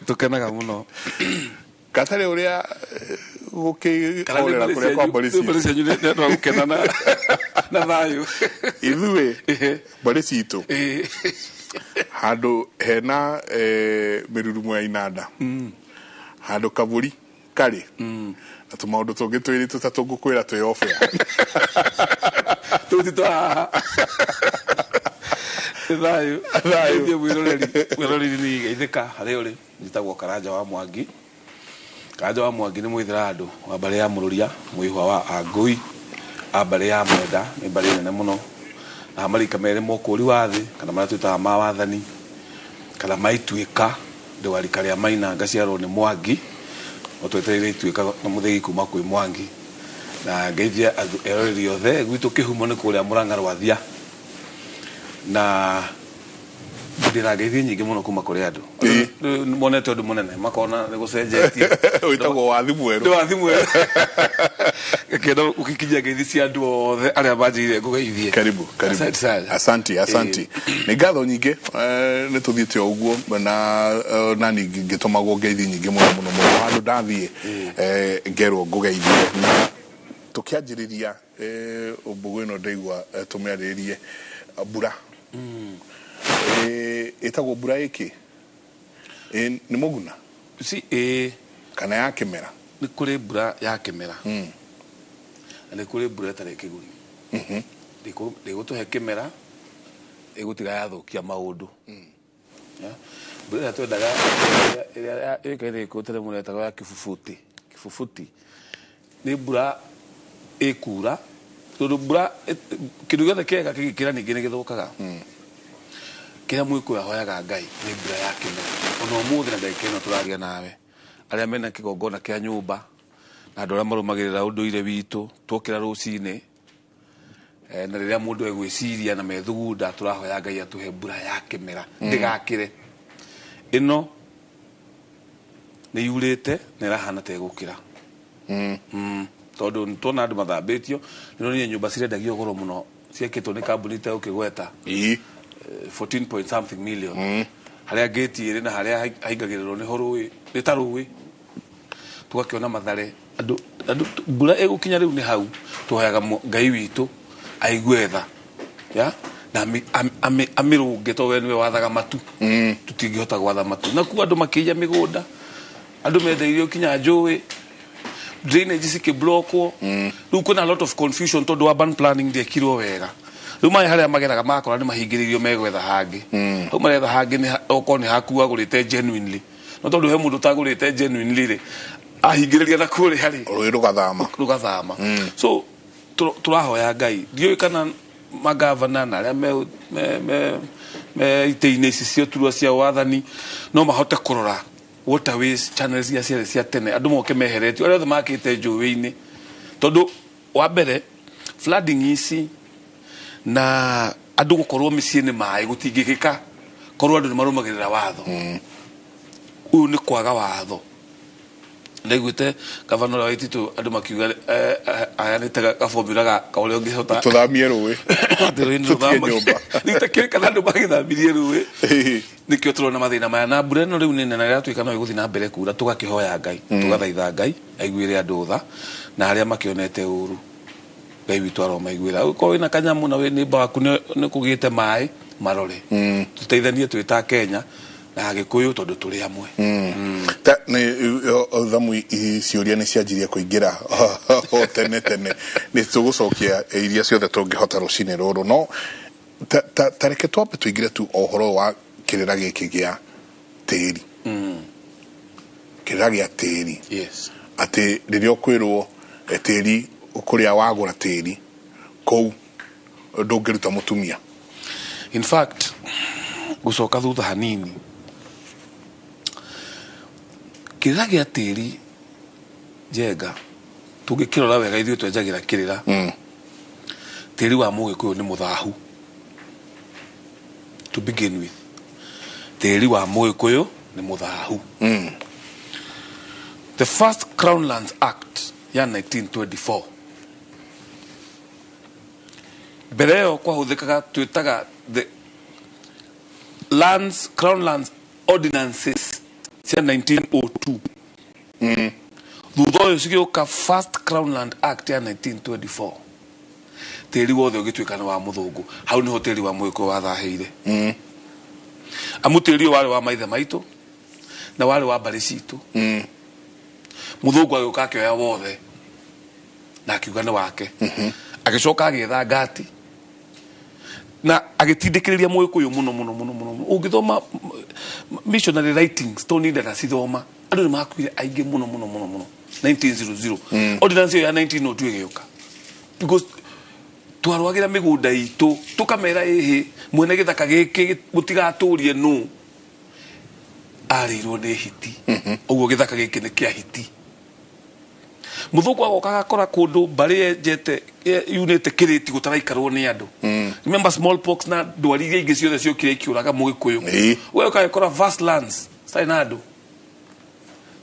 Tũkenaga mũno. Gatarĩ ũrĩa gũkĩhorera kũrĩa kwa mbũri mbũri citũ. Cianyu nĩ andũ a gũkena na thayũ. Ithuĩ mbũri citũ handũ hena mĩrurumo ya inanda, handũ kabũri karĩ na tũmaũndũ tũngĩ twĩrĩ tũtatũ ngũkwĩra twĩ off air. Tũu ti twa haha. Nĩ thayũ. Thayũ. Thiĩ mwĩroreri nĩ geithĩka harĩa ũrĩ. Njĩtagwo Karanja wa Mwangi. Karanja wa Mwangi nĩ mwĩthĩra andũ wa mbarĩ ya Mũrũria, mwĩhwa wa Angũi, a mbarĩ ya Mwenda, nĩ mbarĩ nene mũno. Na marika merĩ ma ũkũũri wa thĩ, kana marĩa twĩtaga ma wathani, kana ma ituĩka, ndĩ wa rika rĩa Maina, ngaciarwo nĩ Mwangi, no twetereire ituĩka na mũthĩgi kuma kwĩ Mwangi. Na ngeithie eroreri othe, gwitũ kĩhumo nĩ kũrĩa Mũrang'a Rwathia. Na ndĩna ngeithi nyingĩ mũno kuma kũrĩ andũ. Nĩ monete ũndũ mũnene, makona nĩ gũcenjetie. Wĩtagwo wathi mwerũ. Nĩ wathi mwerũ. Ngakĩenda gũgĩkinyia ngeithi cia andũ othe arĩa manjĩrire ngũgeithie. Karibu, karibu. Asante sana. Asanti, asanti. Nĩ ngatho nyingĩ, nĩ tũthiĩte o ũguo na nani ngĩtũmagwo ngeithi nyingĩ mũno mũno mũno handũ ndathiĩ, ngerwo ngũgeithie. Na tũkĩanjĩrĩria mbũgũ ĩno ndaigua tũmĩarĩrĩrie mbura. Ĩtagwo mbura ĩkĩ? Nĩ mũguna? Si, ĩĩ. Kana ya kĩmera? Nĩ kũrĩ mbura ya kĩmera. Na nĩ kũrĩ mbura ĩtarĩ kĩguni. Ndĩgũtũhe kĩmera, ĩgũtiga yathũkia maũndũ. Yeah. Mbura ĩrĩa twendaga ĩrĩa ĩkaine gĩkũyũ tene mũno yetagwo ya kĩbubuti. Kĩbubuti nĩ mbura ĩkura, tondũ mbura kĩndũ gĩothe kĩega kĩgĩkĩra ningĩ nĩ gĩthũkaga. Kĩrĩa Mũgĩkũyũ ahoyaga Ngai nĩ mbura ya kĩmera. Ona ũmũthĩ na ndagĩka ĩno tũraria nawe, arĩa mena kĩgongona kĩa nyũmba na andũ arĩa marũmagĩrĩra ũndũire witũ, twokĩra rũcinĩ, na rĩrĩa mũndũ egwĩciria na methugunda, tũrahoya Ngai atũhe mbura ya kĩmera ndĩgakĩre. Ĩno nĩ yurĩte na ĩrahana ta ĩgũkĩra. Tondũ nĩ tuona andũ mathambĩtio, nĩ ũronire nyũmba cirendagio goro mũno ciakĩtwo nĩ kambuni itegũkĩgweta. 14 point something million. Harĩa gate ĩrĩ na harĩa haingagĩrĩrwo nĩho rũĩ, nĩ ta rũĩ. Tũgakĩona Mathare andũ mbura ĩgũkinya rĩu nĩ hau tũhoyaga Ngai witũ aigue tha ya na amĩrũnge tondũ we nĩwe wathaga matu. Tũtingĩhota gwatha matu. Na kuo andũ makĩiya mĩgũnda, andũ mendeirio kinya njũĩ, drainage cikĩblockwo. Rĩu kwĩna a lot of confusion tondũ urban planning ndĩekirwo wega. Rĩu maĩ harĩa mageraga makora nĩ mahingĩrĩirio, megwetha hangĩ. Hau maretha hangĩ nĩ okorwo nĩ haku wagũrĩte genuinely, no tondũ he mũndũ ũtagũrĩte genuinely rĩ, ahingĩrĩria na kũrĩa rĩ, rũĩ rũgathama. Rũgathama. So tũrahoya Ngai, ndiũĩ kana magavana na arĩa me itĩ-inĩ ici cia ũturwa cia wathani no mahote kũrora waterways channels iria ciarĩ cia tene, andũ moke meheretio arĩa othe makĩte njũĩ-inĩ, tondũ wa mbere flooding ici na andũ gũkorwo mĩciĩ nĩ maĩ gũtingĩkĩka korwo andũ nĩ marũmagĩrĩra watho. Ũyũ nĩ kwaga watho. Ndaiguĩte gavana ũrĩa wa Waititu andũ makiuga aheanĩte gabombĩra ga ũrĩa ũngĩhota tũthamie rũĩ. Atĩ rũĩ nĩ tũtige rũthama. Nyũmba. Rĩu takĩũĩ kana andũ magĩthambirie rũĩ, nĩkĩo tũrona mathĩna maya na mbura ĩno rĩu nĩ nene na ĩratuĩka no ĩgũthiĩ na mbere kura. Tũgakĩhoya Ngai, tũgathaitha Ngai aiguĩre andũ tha na arĩa makĩonete ũru, Ngai witũ aromaiguĩra. Ũkorwo wĩna kanyamũ na wĩ nĩmba waku nĩ kũgĩte maĩ, marore, tũteithanie twĩ ta Kenya na Agĩkũyũ tondũ tũrĩ amwe. Ta nĩ thamu ciũria nĩ cianjirie kũingĩra o tene tene, nĩ tũgũcokia iria ciothe tũngĩhota rũcinĩ rũrũ, no ta reke twambe tũingĩre tu o ũhoro wa kĩrĩra gĩkĩ gĩa tĩri, kĩrĩra gĩa tĩri. Atĩ rĩrĩa ũkwĩrwo tĩri kũrĩa wagũra tĩri kũu ndũngĩruta mũtumia. In fact, gũcoka thutha hanini, kĩrĩra gĩa tĩri, Njenga, tũngĩkĩrora wega, ithuĩ twenjagĩra kĩrĩra, tĩri wa Mũgĩkũyũ nĩ mũthahu. To begin with, tĩri wa Mũgĩkũyũ nĩ mũthahu. The first Crown Lands Act ya 1924, mbere ĩyo kwahũthĩkaga twĩtaga the Lands Crown Lands Ordinances cia 1902. Thutha ũyũ cigĩũka First Crown Land Act ya 1924. Tĩri wothe ũgĩtuĩka nĩ wa mũthũngũ. Hau nĩho tĩri wa mũgĩkũyũ wathahĩire. Amu tĩri ũyũ warĩ wa maithe maitũ na warĩ wa mbarĩ citũ. Mũthũngũ agĩũka akĩoya wothe na akiuga nĩ wake. Agĩcoka agĩetha ngati na agĩtindĩkĩrĩria mũgĩkũyũ mũno mũno mũno mũno mũno. Ũngĩthoma missionary writings, tondũ niĩ ndanacithoma, andũ nĩ makuire aingĩ mũno mũno mũno mũno 1900. Ordinance ĩyo ya 1902 ĩgĩũka because twarwagĩra mĩgũnda itũ, tũkamera ĩhĩ mwene gĩthaka gĩkĩ mũtigatũrie nũ arĩirwo nĩ hiti. Ũguo gĩthaka gĩkĩ nĩ kĩa hiti. Mũthũngũ agoka agakora kũndũ mbarĩ yenjete yunĩte kĩrĩti gũtaraikarwo nĩ andũ. Remember smallpox na ndwari iria ingĩ ciothe ciokire ikiũraga mũgĩkũyũ. We ũkagĩkora vast lands citarĩ na andũ.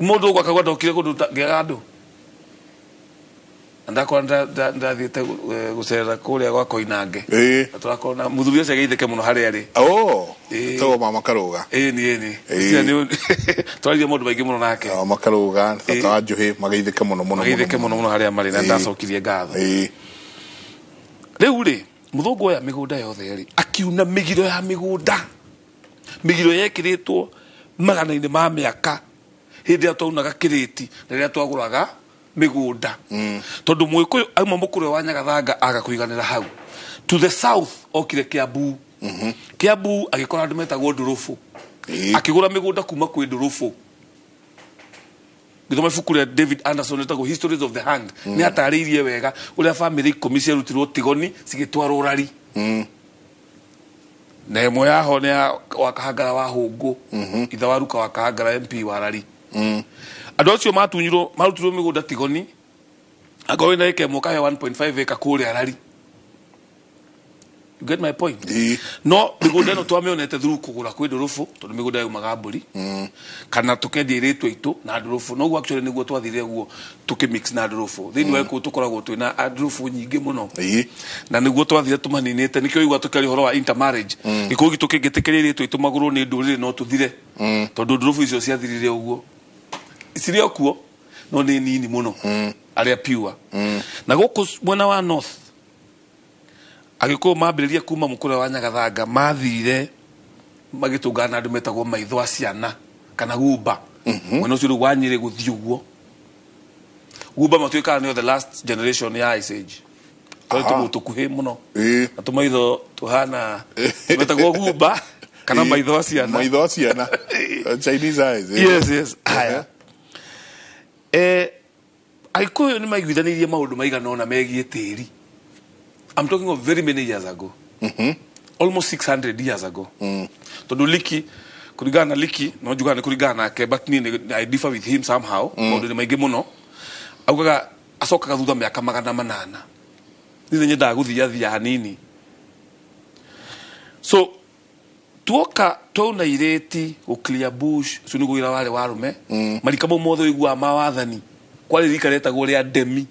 Mũndũ ũguo akauga ndokire kũndũ ngĩaga andũ. Na ndakora ndathiĩte gũcerera kũrĩa gwa Koinange. Na tũrakorwo na mũthuri ũcio ageithĩke mũno harĩa arĩ. Oh, tagwo Mama Karũga. Ĩni ĩni. Twaririe maũndũ maingĩ mũno nake. Mama Karũga, tata wa Njuhi, mageithĩke mũno mũno. Mageithĩke mũno mũno harĩa marĩ na ndacokirie ngatho. Rĩu rĩ, mũthũngũ oya mĩgũnda yothe rĩ, akiuna mĩgiro ya mĩgũnda. Mĩgiro yekĩrĩtwo magana-inĩ ma mĩaka hĩndĩ ĩrĩa twaunaga kĩrĩti na rĩrĩa twagũraga mĩgũnda. Tondũ mũgĩkũyũ auma mũkũrwe wa Nyagathanga aga kũiganĩra hau. To the south okire Kiambu. Kiambu agĩkora andũ metagwo ndũrũbũ. Akĩgũra mĩgũnda kuma kwĩ ndũrũbũ. Gĩthoma ibuku rĩa David Anderson rĩtagwo Histories of the Hand. Nĩ atarĩirie wega ũrĩa bamĩrĩ 10 ciarutirwo Tigoni cigĩtwarwo Rari. Na ĩmwe yaho nĩ ya wa Kahangara wa Hũngũ. Ithe wa Ruka wa Kahangara MP wa Rari. Andũ acio matunyirwo, marutirwo mĩgũnda Tigoni. Angorwo wĩna ĩka ĩmwe ũkaheo 1.5 ĩka kũrĩa Rari. You get my point? No mĩgũnda ĩno twamĩonete through kũgũra kwĩ ndũrũbũ, tondũ mĩgũnda yaumaga mbũri. Kana tũkendia irĩtu aitũ na ndũrũbũ. Noguo actually nĩguo twathire ũguo tũkĩmix na ndũrũbũ. Thĩinĩ wa gĩkũyũ tũkoragwo twĩna ndũrũbũ nyingĩ mũno. Na nĩguo twathire tũmaninĩte, nĩkĩo ũigua tũkĩaria ũhoro wa intermarriage. Gĩkũyũ gitũ kĩngĩtĩkĩria irĩtu aitũ magũrwo nĩ ndũrĩrĩ no tũthire. Tondũ ndũrũbũ icio ciathirire ũguo. Cirĩ o kuo, no nĩ nini mũno. Arĩa pure. Na gũkũ mwena wa north, Agĩkũyũ mambĩrĩria kuma mũkũrwe wa Nyagathanga mathire magĩtũngana na andũ metagwo maitho a ciana kana gumba. Mwena ũcio rĩu wa Nyĩrĩ gũthiĩ ũguo. Gumba matuĩkaga nĩo the last generation ya Ice Age. Tondũ tũmũ tũkuhĩ mũno. Na tũmaitho tũhana metagwo gumba kana maitho a ciana. Maitho a ciana. Chinese eyes. Yes, yes. Haya. Agĩkũyũ nĩ maiguithanĩirie maũndũ maigana ũna megiĩ tĩri. I'm talking of very many years ago. Almost 600 years ago. Tondũ Liki, kũringana na Liki, no njugaga nĩ kũringana nake, but niĩ I differ with him somehow. Maũndũ nĩ maingĩ mũno. Augaga acokaga thutha mĩaka 800. Niĩ nĩ nyendaga gũthiathia hanini. So tuoka twauna irĩti gũ clear bush, ũcio nĩguo wĩra warĩ wa arũme. Marika mau mothe ũiguaga ma wathani. Kwarĩ rika rĩetagwo rĩa ndemi.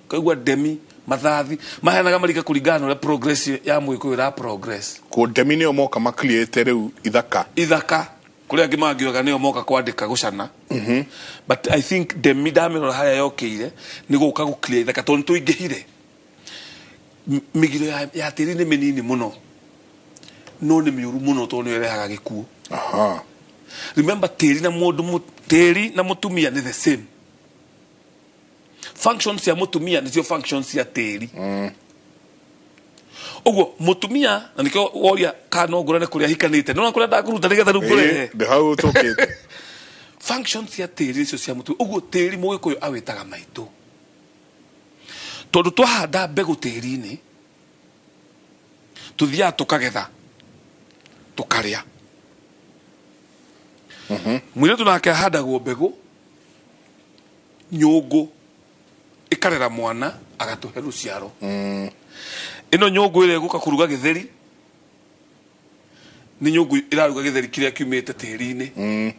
Kaigua ndemi, mathathi, maheanaga marika kũringana na ũrĩa progress ya mũgĩkũyũ ĩra progress. Kũ ndemi nĩo moka makliĩte rĩu ithaka. Ithaka. Kũrĩa angĩ mangiugaga nĩo moka kwandĩka gũcana. But I think ndemi ndamĩrora harĩa yokĩire nĩ gũka gũ clear ithaka tondũ nĩtũingĩhire. Mĩgiro ya tĩri nĩ mĩnini mũno. No nĩ mĩũru mũno tondũ nĩyo ĩrehaga gĩkuũ. Remember tĩri na mũndũ tĩri na mũtumia nĩ the same. Functions cia mũtumia nĩcio functions cia tĩri. Ũguo mũtumia na nĩkĩo woria kana no ngũrane kũrĩa ahikanĩte. No kũrĩa ndakũruta nĩgetha rĩu ngũrehe. Ndĩ hau ũtũkĩte. Functions cia tĩri nĩcio cia mũtumia. Ũguo tĩri mũgĩkũyũ awĩtaga maitũ. Tondũ twahanda mbegũ tĩri-inĩ, tũthiaga tũkagetha, tũkarĩa. Mũirĩtu nake ahandagwo mbegũ, nyũngũ, ĩkarera mwana, agatũhe rũciaro. Ĩno nyũngũ ĩrĩa ĩgũka kũruga gĩtheri, nĩ nyũngũ ĩraruga gĩtheri kĩrĩa kiumĩte tĩri-inĩ.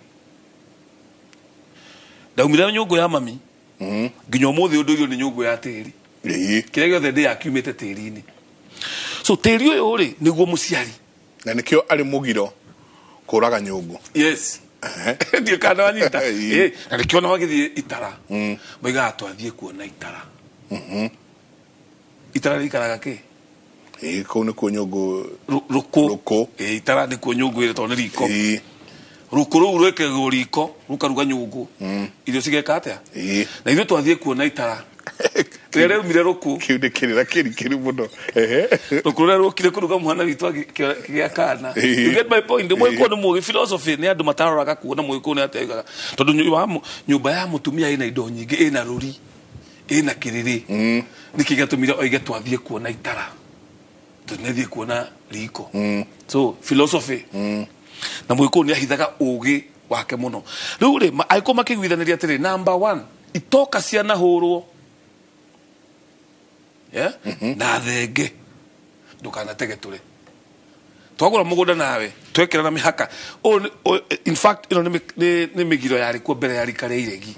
Ndaumire nyũngũ ya mami, nginya ũmũthĩ ũndũ irio nĩ nyũngũ ya tĩri. Kĩrĩa gĩothe ndĩaga kiumĩte tĩri-inĩ. So tĩri ũyũ rĩ, nĩguo mũciari. Na nĩkĩo arĩ mũgiro Kũraga nyũngũ. Yes. Ndiũ kana wanyita. Na nĩkĩo ona wagĩthiĩ itara moigaga twathiĩ kuona itara. Itara rĩikaraga kĩ? Ĩĩ, kũu nĩkuo nyũngũ. Rũkũ. Rũkũ. Ĩĩ, itara nĩkuo nyũngũ ĩrĩ tondũ nĩ riko. Rũkũ rũu rwĩkĩragwo riko rũkaruga nyũngũ. Irio cigeka atĩa? Na ithuĩ twathiĩ kuona itara rĩrĩa rĩaumire rũkũ. Kĩu nĩ kĩrĩra kĩrikĩru mũno. Rũkũ rũrĩa rũkire kũruga mwana witũ akĩgĩa kana. You get my point? Mũgĩkũyũ nĩ mũgĩ philosophy nĩ andũ mataroraga kuona mũgĩkũyũ nĩ atĩa oigaga. Tondũ nyũmba ya mũtumia ĩna indo nyingĩ, ĩna rũri, ĩna kĩrĩrĩ. Nĩkĩ gĩatũmire oige twathiĩ kuona itara? Tũtinathiĩ kuona riko. So philosophy. Na mũgĩkũyũ nĩ ahithaga ũgĩ wake mũno. Rĩu rĩ, angĩkorwo makĩiguithanĩria atĩrĩ, number one, itoka cianahũrwo. Yeah? Na thenge ndũkanatege tũre. Twagũra mũgũnda nawe twekĩra na mĩhaka. In fact ĩno nĩ mĩgiro yarĩ kuo mbere ya rika rĩa iregi.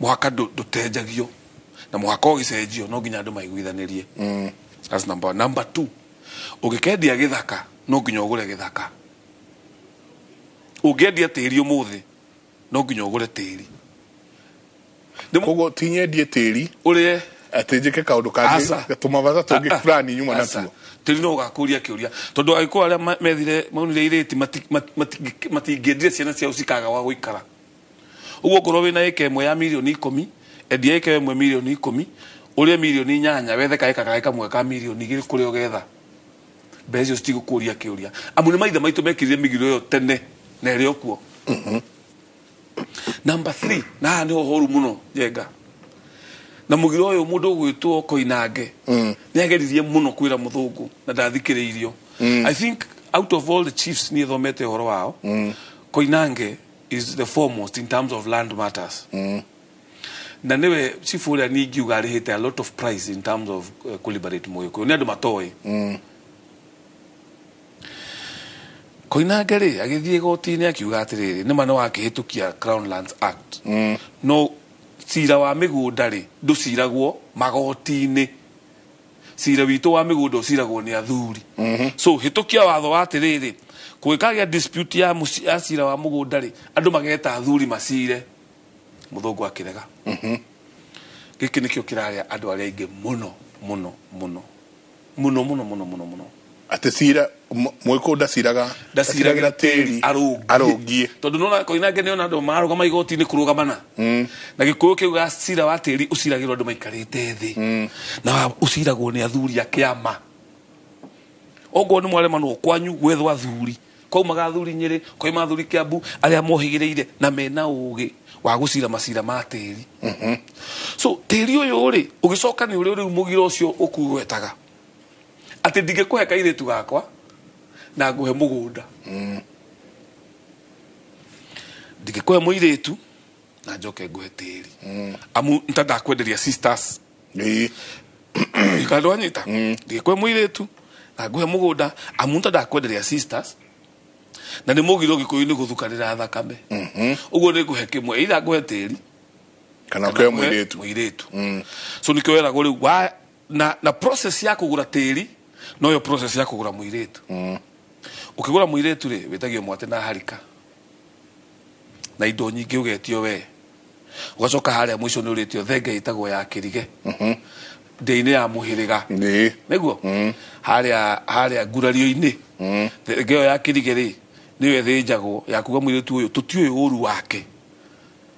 Mũhaka ndũtenjagio na mũhaka ũgĩcenjio no nginya andũ maiguithanĩrie. That's number one. Number two, ũngĩkendia gĩthaka no nginya ũgũre gĩthaka. Ũngĩendia tĩri ũmũthĩ no nginya ũgũre tĩri. Koguo ti nyendie tĩri ũrĩe atĩ njĩke kaũndũ kangĩ tũmabatha tũngĩ fulani nyuma natuo. Tĩri no ũgakũria kĩũria tondũ agĩkũyũ arĩa methire maunire irĩti matingĩendire ciana ciao cikaga wa gũikara. Ũguo ngorwo wĩna ĩka ĩmwe ya mirioni 10, endia ĩka ĩmwe mirioni 10, ũrĩe mirioni 8, wethe kaĩka kangĩ kamwe ka mirioni 2 kũrĩa ũgetha. Mbeca icio citigũkũria kĩũria. Amu nĩ maithe maitũ mekĩrire mĩgiro ĩyo tene na ĩrĩ o kuo. Number 3, na haha nĩho horu mũno Njenga. Na mũgiro ũyũ mũndũ ũgwĩtwo Koinange nĩ ageririe mũno kwĩra mũthũngũ na ndathikĩrĩirio. I think out of all the chiefs niĩ thomete ũhoro wao, Koinange is the foremost in terms of land matters. Na nĩwe chief ũrĩa niĩ ingiuga arĩhĩte a lot of price in terms of kuliberate mũgĩkũyũ. Nĩ andũ matoĩ. Koinange rĩ agĩthiĩ igoti-inĩ akiuga atĩrĩrĩ, nĩma nĩ wakĩhĩtũkia Crown Lands Act. No cira wa mĩgũnda rĩ ndũciragwo magoti-inĩ. Cira witũ wa mĩgũnda ũciragwo nĩ athuri. So hĩtũkia watho wa atĩrĩrĩ, kũngĩkagĩa dispute ya cira wa mũgũnda rĩ, andũ mageta athuri macire. Mũthũngũ akĩrega. Gĩkĩ nĩkĩo kĩrarĩa andũ arĩa aingĩ mũno mũno mũno mũno mũno mũno mũno mũno. Atĩ cira mũgĩkũyũ ndaciraga ndaciragĩra tĩri arũngie. Tondũ nona Koinange nĩona andũ mararũgama igoti-inĩ kũrũgamana. Na gĩkũyũ kĩuga cira wa tĩri ũciragĩrwo andũ maikarĩte thĩ. Na ũciragwo nĩ athuri a kĩama. Okorwo nĩ mwaremanwo kwanyu gwethwo athuri. Kwaumaga athuri Nyĩrĩ, kwauma athuri Kĩambu arĩa mohĩgĩrĩire na mena ũgĩ wa gũcira macira ma tĩri. So tĩri ũyũ rĩ ũgĩcoka nĩ ũrĩ rĩu mũgiro ũcio ũkugwetaga. Atĩ ndingĩkũhe kairĩtu gakwa na ngũhe mũgũnda. Ndingĩkũhe mũirĩtu na njoke ngũhe tĩri. Amu nĩtandakwenderia sisters. Ikandũ wanyita. Ndingĩkũhe mũirĩtu na ngũhe mũgũnda amu nĩtandakwenderia sisters. Na nĩ mũgiro gĩkũyũ-inĩ gũthukanĩra thakame. Ũguo nĩ ngũhe kĩmwe, either ngũhe tĩri kana ngũhe mũirĩtu. Mũirĩtu. So nĩkĩo weragwo rĩu na process ya kũgũra tĩri noyo process ya kũgũra mũirĩtu. Ũkĩgũra mũirĩtu rĩ wĩtagio mwate na harika. Na indo nyingĩ ũgetio we. Ũgacoka harĩa mũico nĩ ũrĩtio thenge ĩtagwo ya kĩrige. Ndĩ-inĩ ya mũhĩrĩga. Nĩguo? Harĩa ngurario-inĩ. Thenge ĩyo ya kĩrige rĩ nĩyo ĩthĩnjagwo ya kuga mũirĩtu ũyũ tũtiũĩ ũru wake.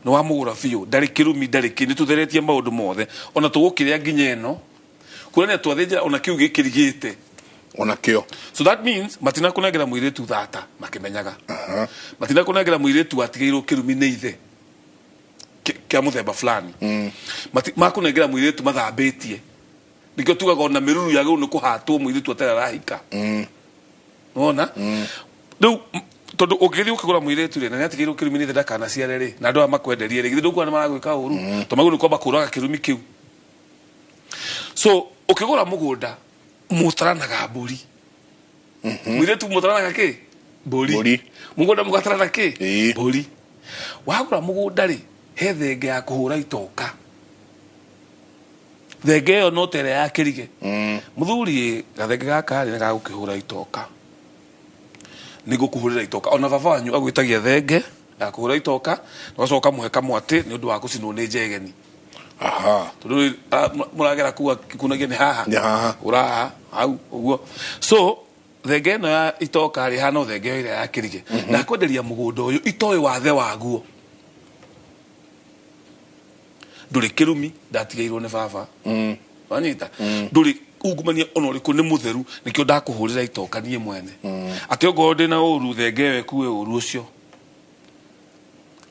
Nĩ wamũgũra biũ, ndarĩ kĩrumi, ndarĩ kĩ, nĩtũtheretie maũndũ mothe. Ona tũgũkĩrĩa nginya ĩno. Kuonania twathĩnjĩra ona kĩu gĩkĩrigĩte. Ona kĩo. So that means matinakũnengera mũirĩtu thata makĩmenyaga. Matinakũnengera mũirĩtu watigĩirwo kĩrumi nĩ ithe kĩa mũthemba fulani. Makũnengera mũirĩtu mathambĩtie. Nĩkĩo tugaga ona mĩruru yagĩrĩirwo nĩ kũhatwo mũirĩtu atarĩ arahika. Nĩwona? Rĩu tondũ ũngĩthiĩ ũkĩgũra mũirĩtu rĩ na nĩatigĩirwo kĩrumi nĩ ithe ndakanaciare rĩ na andũ aya makwenderie rĩ githĩ ndũkuona nĩmaragwĩka ũru? Tondũ magĩrĩirwo nĩ kwamba kũraga kĩrumi kĩu. So ũkĩgũra mũgũnda mũtaranaga mbũri. Mũirĩtu mũtaranaga kĩ? Mbũri. Mũgũnda mũgatarana kĩ? Mbũri. Wagũra mũgũnda rĩ he thenge ya kũhũra itoka. Thenge ĩyo no ta ĩrĩa ya kĩrige. Mũthuri gathenge gaka rĩ nĩ gagũkĩhũra itoka. Nĩ ngũkũhũrĩra itoka. Ona baba wanyu agwĩtagia thenge ya kũhũra itoka, ũgacoka ũkamũhe kamwatĩ nĩ ũndũ wa gũcinwo nĩ njegeni. Aha. Tondũ mũragera kuu kunagia nĩ haha. Nĩ haha. Ũraha hau ũguo. So thenge ĩno ya itoka rĩ hana thenge ĩrĩa ya kĩrige. Ndakwenderia mũgũnda ũyũ itoĩ wathe waguo. Ndũrĩ kĩrumi ndatigĩirwo nĩ baba. Wanyita? Ndũrĩ ungumania ona ũrĩkũ, nĩ mũtheru, nĩkĩo ndakũhũrĩra itoka niĩ mwene. Atĩ ongorwo ndĩna ũru, thenge ĩyo ĩkue ũru ũcio,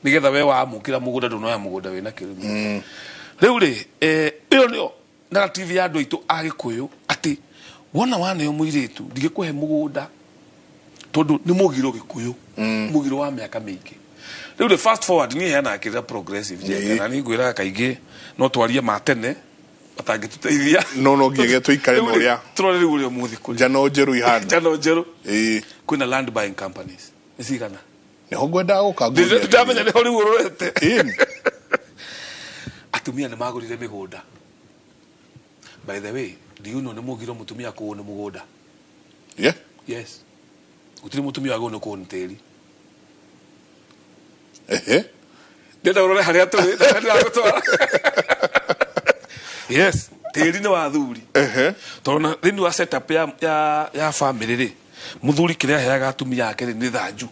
nĩgetha we wamũkĩra mũgũnda ndũnoya mũgũnda wĩna kĩrumi. Rĩu rĩ, ĩyo nĩyo narrative ya andũ aitũ a Gĩkũyũ, atĩ wona waneo mũirĩtu ndingĩkũhe mũgũnda tondũ nĩ mũgiro Gĩkũyũ, mũgiro wa mĩaka mĩingĩ. Rĩu rĩ, fast forward, niĩ heanaga kĩrĩra progressive Njenga, na niĩ ngwĩraga kaingĩ no twarie ma tene matangĩtũteithia. No nginya tũikare na Rĩu rĩ, ũrĩa tũrore rĩu ũrĩa ũmũthĩ kũrĩ njano njerũ ihana. Njano njerũ. Ĩĩ. Kwĩna land buying companies nĩ cigana? Nĩho ngwendaga gũka ngũrie. Ndamenya nĩho rĩu ũrorete. Ĩni. Atumia nĩ magũrire mĩgũnda. By the way, do you know nĩ mũgiro mũtumia kũũ nĩ mũgũnda? Yeah. Yes, gũtirĩ mũtumia wagĩrĩirwo nĩ kũũ nĩ tĩri. Ehe. Ndĩrenda ũrore harĩa tũrĩ na harĩa ndĩragũtwara. Yes, tĩri nĩ wa thuri. Ehe. Tondũ na thĩinĩ wa setup ya family rĩ, mũthuri kĩrĩa aheaga atumia ake rĩ nĩ thanju.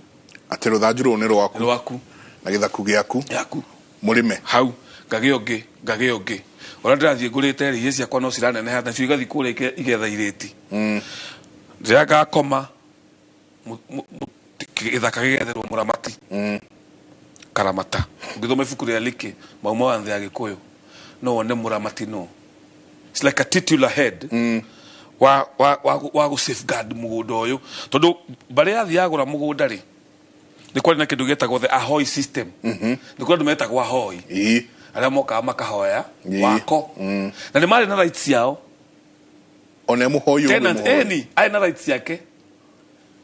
Atĩ rũthanju rũu nĩ rwaku. Rwaku. Na gĩthaku gĩaku. Yaku. Mũrĩme. Hau ngagĩa ũngĩ, ngagĩa ũngĩ, ũrĩa ndĩrathiĩ ngũrĩte rĩ, irio ciakwa no ciraneneha, nacio igathiĩ kũrĩa igetha irĩti. Rĩrĩa ngakoma, gĩthaka gĩgetherwo mũramati. Karamata. Ũngĩthoma ibuku rĩa Liki Mauma wa Thĩ ya Gĩkũyũ, no wone mũramati no it's like a titular head wa gũ safeguard mũgũnda ũyũ, tondũ mbarĩ yathiĩ yagũra mũgũnda rĩ, nĩ kwarĩ na kĩndũ gĩtagwo the ahoi system. Nĩ kũrĩ andũ metagwo ahoi, arĩa mokaga makahoya wako, na nĩ marĩ na rights ciao. Ona mũhoi ũyũ nĩ Tenant mũhoi. Eni arĩ na rights ciake,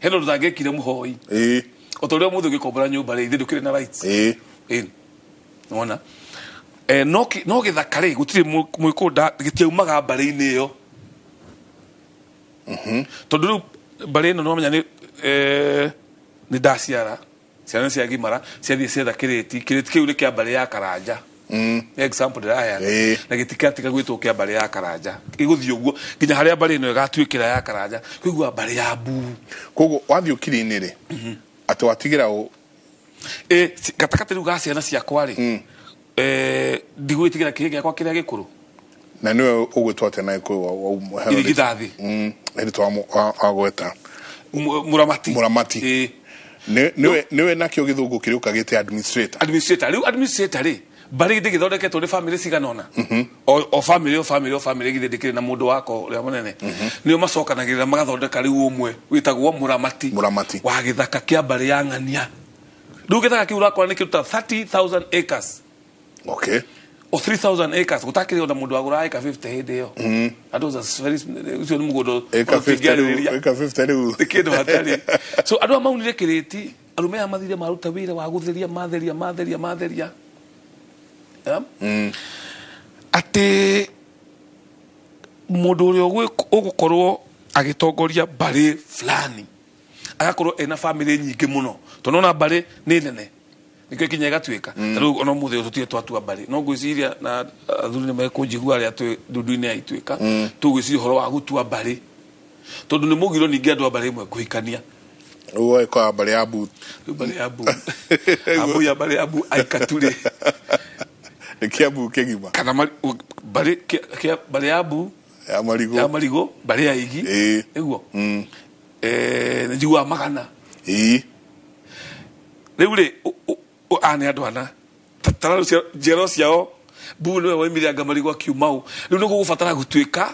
hena ũndũ ũtangĩkire mũhoi. O ta ũrĩa ũmũthĩ ũngĩkombora nyũmba rĩ, ithe ndũkĩrĩ na rights. Ĩni nĩwona, no gĩthaka rĩ, gũtirĩ mwĩkũnda, gĩtiaumaga mbarĩ-inĩ ĩyo, tondũ rĩu mbarĩ ĩno nĩwamenya nĩ nĩ ndaciara ciana nĩ ciagimara, ciathiĩ cietha kĩrĩti, kĩrĩti kĩu nĩ kĩa mbarĩ ya Karanja. Nĩ example ndĩraheana. Na gĩtikatiga gwĩtwo kĩa mbarĩ ya Karanja, gĩgũthiĩ ũguo nginya harĩa mbarĩ ĩno ĩgatuĩkĩra ya Karanja, kũigua mbarĩ ya Mbuu. Koguo wathiĩ ũkiri-inĩ rĩ, atĩ watigĩra Ĩ gatagatĩ rĩu ga ciana ciakwa rĩ, ndigwĩtigĩra kĩhĩ gĩakwa kĩrĩa gĩkũrũ. Na nĩwe ũgwĩtwo atĩa na Gĩkũyũ? Irigithathi. Rĩtwa wagweta. Mũramati. Mũramati. Ĩ. Nĩwe nakĩo gĩthũngũ kĩrĩa ũkagĩte administrator. Administrator. Rĩu administrator rĩ, mbarĩ ndĩgĩthondeketwo nĩ family cigana ũna, o family, o family, o family githĩ ndĩkĩrĩ na mũndũ wako ũrĩa mũnene, nĩo macokanagĩrĩra magathondeka rĩu ũmwe wĩtagwo mũramati. Mũramati. Wa gĩthaka kĩa mbarĩ ya ng'ania. Rĩu gĩthaka kĩu ũrakora nĩ kĩruta 30,000 acres o 3000 acres, gũtakĩrĩ ona mũndũ wagũraga eka 50 hĩndĩ ĩyo. That was a very, ũcio nĩ mũgũnda Eka 50 rĩu. ũtingĩarĩrĩria. Eka 50 rĩu. Nĩ kĩndũ hatarĩ. So andũ aya maunire kĩrĩti, arũme aya mathire maruta wĩra wa gũtheria, matheria, matheria, matheria. Yeah? Atĩ mũndũ ũrĩa ũgũkorwo agĩtongoria mbarĩ fulani agakorwo ena family nyingĩ mũno, tondũ ona mbarĩ nĩ nene, nĩkĩo kinya ĩgatuĩka. Ta rĩu ona ũmũthĩ ũyũ tũtirĩ twatua mbarĩ, no ngwĩciria na athuri nĩ mekũnjigua arĩa twĩ ndundu-inĩ ya Ituĩka, tũgwĩciria ũhoro wa gũtua mbarĩ, tondũ nĩ mũgiro ningĩ andũ a mbarĩ ĩmwe kũhikania. Ũguo ĩkoya mbarĩ ya Mbu. Rĩu mbarĩ ya Mbu, Abu ya mbarĩ ya Mbu aikaturĩ. Nĩ Kĩambu kĩgima. Kana mbarĩ mbarĩ ya Mbu ya Marigũ. Ya Marigũ, mbarĩ ya Igi. Nĩguo nĩ njiguaga magana. Rĩu rĩ, aya nĩ andũ ana. Ta rĩu njiarwa ciao, Mbu nĩwe woimire anga Marigũ akiuma ũ. Rĩu nĩ gũgũbatara gũtuĩka,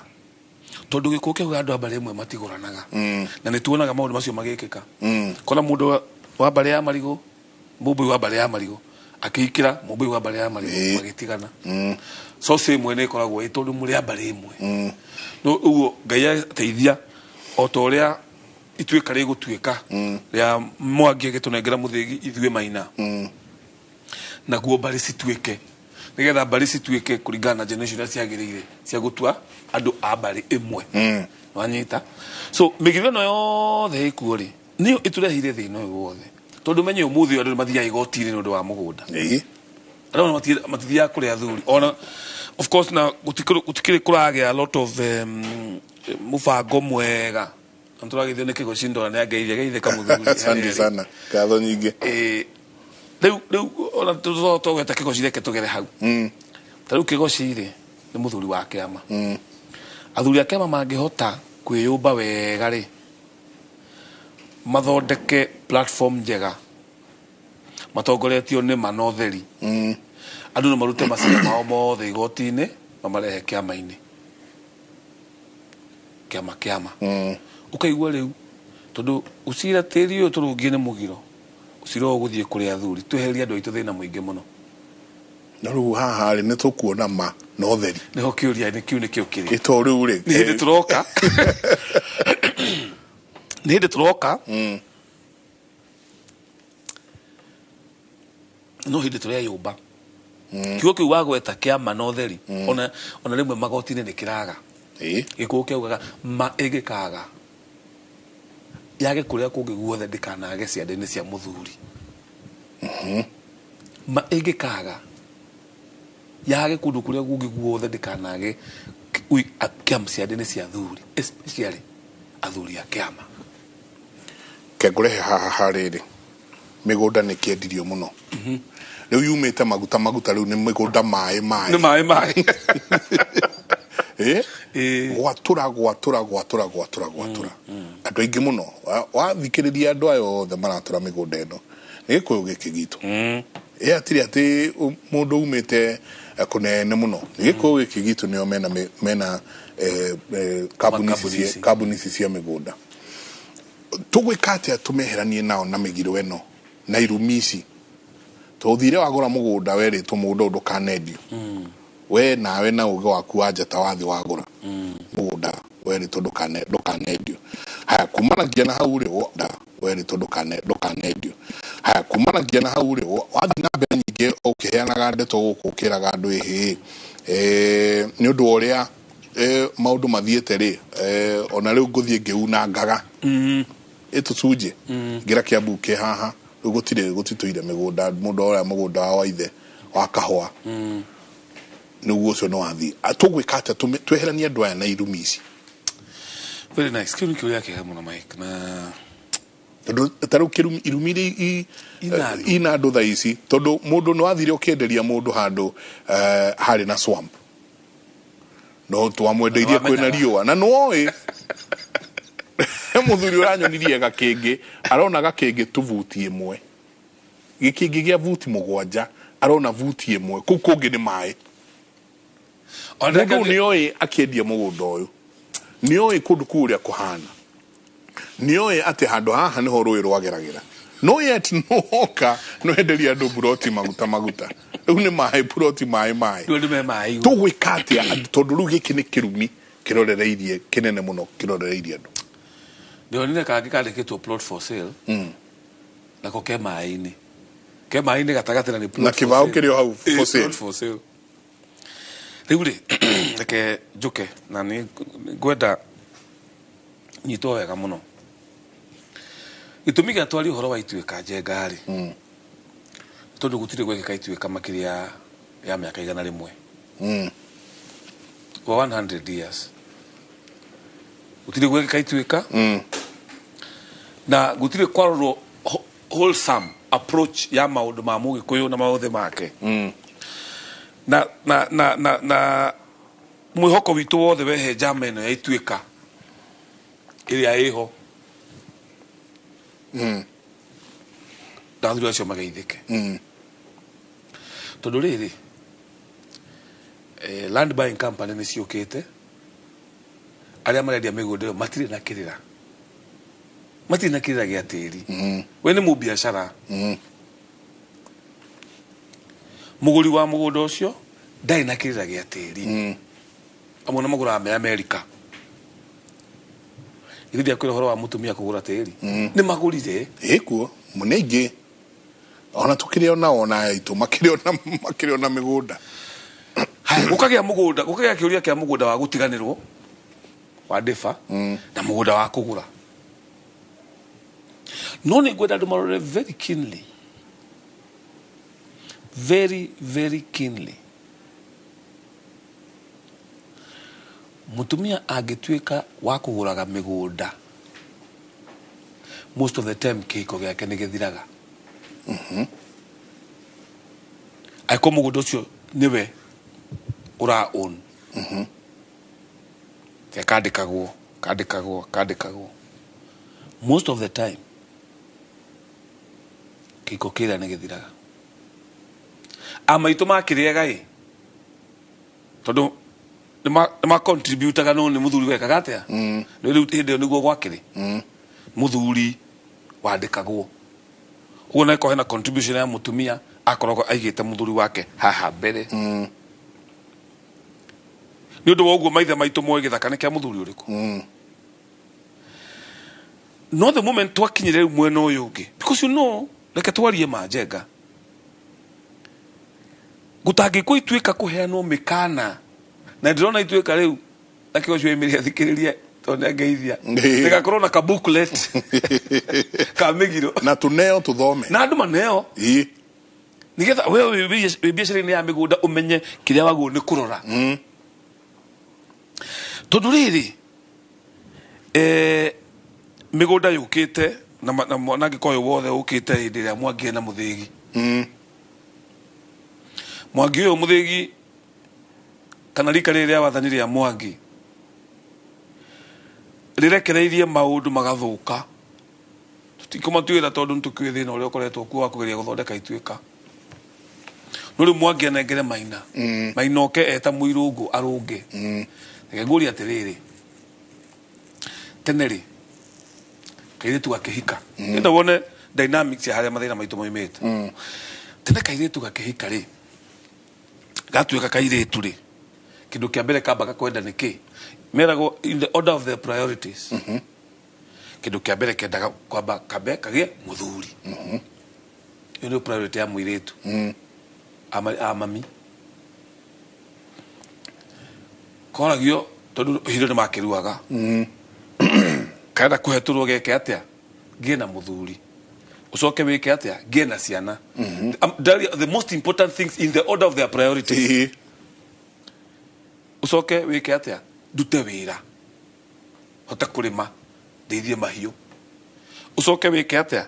tondũ gĩkũyũ kĩauga andũ a mbarĩ ĩmwe matigũranaga, na nĩ tuonaga maũndũ macio magĩkĩka. Kona mũndũ wa mbarĩ ya Marigũ, mũmbũi wa mbarĩ ya Marigũ akĩhikĩra mũmbũi wa mbarĩ ya Marigũ, magĩtigana. Source ĩmwe nĩ ĩkoragwo ĩ tondũ mũrĩ a mbarĩ ĩmwe. No ũguo Ngai ateithia, o ta ũrĩa ituĩka rĩgũtuĩka rĩa Mwangi agĩtũnengera mũthĩgi ithuĩ Maina, naguo mbarĩ cituĩke, nĩgetha mbarĩ cituĩke kũringana na generation iria ciagĩrĩire cia gũtua andũ a mbarĩ ĩmwe. Wanyita? So mĩgiro ĩno yothe ĩkuo rĩ, Nĩyo ĩtũreheire thĩna ũyũ wothe. Tondũ menye ũmũthĩ ũyũ andũ nĩ mathiaga igoti-inĩ nĩ ũndũ wa mũgũnda. Andũ ona matithiaga kũrĩ athuri. Ona of course na gũtikĩrĩ kũragĩa a lot of mũbango mwega. Na tũragĩthio nĩ Kĩgoci ndona nĩ angeithia geithĩka mũthuri. Asante sana, ngatho nyingĩ. Rĩu rĩu ona tũgweta Kĩgoci, reke tũgere hau. Ta rĩu Kĩgoci rĩ nĩ mũthuri wa kĩama. Athuri a kĩama mangĩhota kwĩyũmba wega rĩ, mathondeke platform njega matongoretio nĩ ma na ũtheri, andũ no marute macira mao mothe igoti-inĩ mamarehe kĩama-inĩ, kĩama kĩama. Ũkaigua rĩu tondũ ũcira tĩri ũyũ tũrũngie nĩ mũgiro, ũcira ũyũ ũgũthiĩ kũrĩ athuri, tweherie andũ aitũ thĩna mũingĩ mũno. Na rĩu haha rĩ, nĩ tũkuona ma na ũtheri? Nĩho kĩũria nĩ kĩu nĩkĩo kĩrĩ. Ĩ to rĩu rĩ, Nĩ hĩndĩ tũroka, nĩ hĩndĩ tũroka, no hĩndĩ tũreyũmba. Kiugo kĩu wagweta kĩama na ũtheri, ona rĩmwe magoti-inĩ nĩ kĩraga. Gĩkũyũ kĩaugaga ma ĩngĩkaga yage kũrĩa kũngĩ guothe ndĩkanage ciande-inĩ cia mũthuri. Ma ĩngĩkaga yage kũndũ kũrĩa kũngĩ guothe ndĩkanage kĩama ciande-inĩ cia athuri, especially athuri a kĩama. Ke ngũrehe haha harĩrĩ, mĩgũnda nĩ kĩendirio mũno, rĩu yumĩte maguta maguta, rĩu nĩ mĩgũnda maĩ maĩ. Nĩ maĩ maĩ. Gwatũra gwatũra gwatũra gwatũra gwatũra andũ aingĩ mũno. Wathikĩrĩria andũ aya othe maratũra mĩgũnda ĩno, nĩ gĩkũyũ gĩkĩ gitũ. Ĩ atirĩ atĩ mũndũ umĩte kũnene mũno, nĩ gĩkũyũ gĩkĩ gitũ, nĩo mena mena kambuni ici Makambuni ici. Kambuni ici cia mĩgũnda. Tũgwĩka atĩa tũmeheranie nao na mĩgiro ĩno na irumi ici? Tũthire wagũra mũgũnda, werĩtwo mũgũnda ũyũ ndũkanendio. We nawe na ũgĩ waku wa njata wathi wagũra mũgũnda, werĩtwo ndũkanendio. Haya, kumanagia na hau rĩ, werĩtwo ndũkanendio. Haya, kumanagia na hau rĩ, wathiĩ na mbere nyingĩ ũkĩheanaga ndeto gũkũ, ũkĩraga andũ ĩhĩ nĩ ũndũ wa ũrĩa maũndũ mathiĩte rĩ, ona rĩu ngũthiĩ ngĩunangaga ĩtũcunjĩ ngĩra Kĩambu kĩ haha. Rĩu gũtirĩ, gũtitũire mĩgũnda, mũndũ oya mũgũnda wa ithe wa kahũa, nĩguo ũcio nĩ wathiĩ. Tũgwĩka atĩa tweheranie andũ aya na irumi ici? Very nice. Kĩu nĩ kĩũria kĩega mũno, Mike, na Tondũ ta rĩu kĩrumi, irumi iria Ina andũ. Ina andũ thaa ici, tondũ mũndũ nĩ wathire ũkĩenderia mũndũ handũ harĩ na swamp, no twamwendeirie kwĩna Wamenyaga. riũa na nĩwoĩ mũthuri ũranyonirie gakĩngĩ, arona gakĩngĩ tu buti ĩmwe, gĩkĩngĩ gĩa buti 7, arona buti 1, kũu kũngĩ nĩ maĩ. Ona Mũndũ nĩoĩ akĩendia mũgũnda ũyũ, nĩoĩ kũndũ kũu ũrĩa kũhana, nĩoĩ atĩ handũ haha nĩho rũĩ rwageragĩra, no yet noka nwenderia andũ buroti maguta maguta, rĩu nĩ maĩ, buroti maĩ maĩ. Rĩu andũ me maĩ igũrũ. Tũgwĩka atĩa andũ? Tondũ rĩu gĩkĩ nĩ kĩrumi kĩrorereirie kĩnene mũno, kĩrorereirie andũ. Ndĩronire kangĩ kandĩkĩtwo plot for sale, nako ke maĩ-inĩ, ke maĩ-inĩ gatagatĩ, na nĩ plot Na for kĩbaũ sale. kĩrĩ o hau, for sale. Plot for sale. Rĩu rĩ, reke njũke na nĩ ngwenda nyitwo wega mũno. Gĩtũmi gĩa twarie ũhoro wa ituĩka njenga rĩ, tondũ gũtirĩ gwekĩka ituĩka makĩria ya mĩaka 100. Over 100 years gũtirĩ gwekĩka ituĩka, na gũtirĩ kwarorwo wholesome approach ya maũndũ ma mũgĩkũyũ na maũthĩ make, na mwĩhoko witũ wothe wehe njama ĩno ya ituĩka ĩrĩa ĩho, na athuri acio mageithĩke. Tondũ rĩrĩ, land buying company nĩ ciũkĩte, arĩa marendia mĩgũnda ĩyo matirĩ na kĩrĩra, matirĩ na kĩrĩra gĩa tĩri. We nĩ mũbiacara, mũgũri wa mũgũnda ũcio ndarĩ na kĩrĩra gĩa tĩri. Amwe na magũraga me Amerika. Ithuĩ ndiakwĩra ũhoro wa mũtumia kũgũra tĩri, nĩ magũrire. Ĩkuo nĩ aingĩ, ona tũkĩrĩ ona ona aitũ makĩrĩ ona mĩgũnda. Haya, gũkagĩa mũgũnda, gũkagĩa kĩũria kĩa mũgũnda wa gũtiganĩrwo wa ndĩba na mũgũnda wa kũgũra. No nĩ ngwenda andũ marore very keenly, very very keenly. Mutumia angĩtuĩka wa kũgũraga mĩgũnda, most of the time kĩhiko gĩake nĩ gĩthiraga. Angĩkorwo mũgũnda ũcio nĩwe ũra own, kandĩkagwo kandĩkagwo kandĩkagwo, most of the time kĩhiko kĩrĩa nĩ gĩthiraga. Amaitũ makĩrĩaga ĩ, tondũ nĩ contributaga, no nĩ mũthuri wekaga atĩa? Nĩ rĩu hĩndĩ ĩyo nĩguo gwakĩrĩ mũthuri wandĩkagwo ũguo, na ĩkorwo hena contribution ya mũtumia, akoragwo aigĩte mũthuri wake haha mbere. Nĩ ũndũ wa ũguo maithe maitũ moĩ gĩthaka nĩ kĩa mũthuri ũrĩkũ. No the moment twakinyire rĩu mwena ũyũ ũngĩ, because reke twarie ma njenga, gũtangĩkwo ituĩka kũheanwo mĩkana, na ndĩrona ituĩka rĩu nakĩo ũcio ĩmĩrĩ athikĩrĩrie tondũ nĩ angeithia, rĩgakorwo na ka booklet ka mĩgiro. Na tuneo tuthome. Na andũ maneo, nigetha we wĩ biacara-inĩ ya mĩgũnda ũmenye kĩrĩa wagwo nĩ kũrora, tondũ rĩrĩ mĩgũnda yũkĩte na mwanangĩko ũyũ wothe ũkĩte hĩndĩ ĩrĩa Mwangi na Mũthĩgi. Mwangi ũyũ Mũthĩgi, kana rika rĩrĩ rĩa wathani rĩa Mwangi, rĩrekereirie maũndũ magathũka. Tũtikũmatuĩra tondũ nĩtũkĩũĩ thĩna ũrĩa ũkoretwo kuo wa kũgeria gũthondeka ituĩka. No rĩu Mwangi anengere Maina, Maina oke eta mũirũngũ arũnge. Reke ngũrie atĩrĩrĩ, tene rĩ, kairĩtu gakĩhika, enda wone dynamics ya harĩa mathĩna maitũ maumĩte. Tene kairĩtu gakĩhika rĩ, gatuĩka kairĩtu rĩ, kĩndũ kĩa mbere kambaga kwenda nĩ kĩ? Meragwo in the order of their priorities, kĩndũ kĩa mbere kendaga kwamba kambe kagĩe mũthuri. Ĩyo nĩyo priority ya mũirĩtu. A mami koragio tondũ hiro nĩ makĩruaga, karenda kũhetũrwo geke atĩa? Ngĩe na mũthuri, ũcoke wĩke atĩa? Ngĩe na ciana. The most important things in the order of their priorities. Ũcoke wĩke atĩa? Ndute wĩra, hote kũrĩma, ndeithie mahiũ. Ũcoke wĩke atĩa?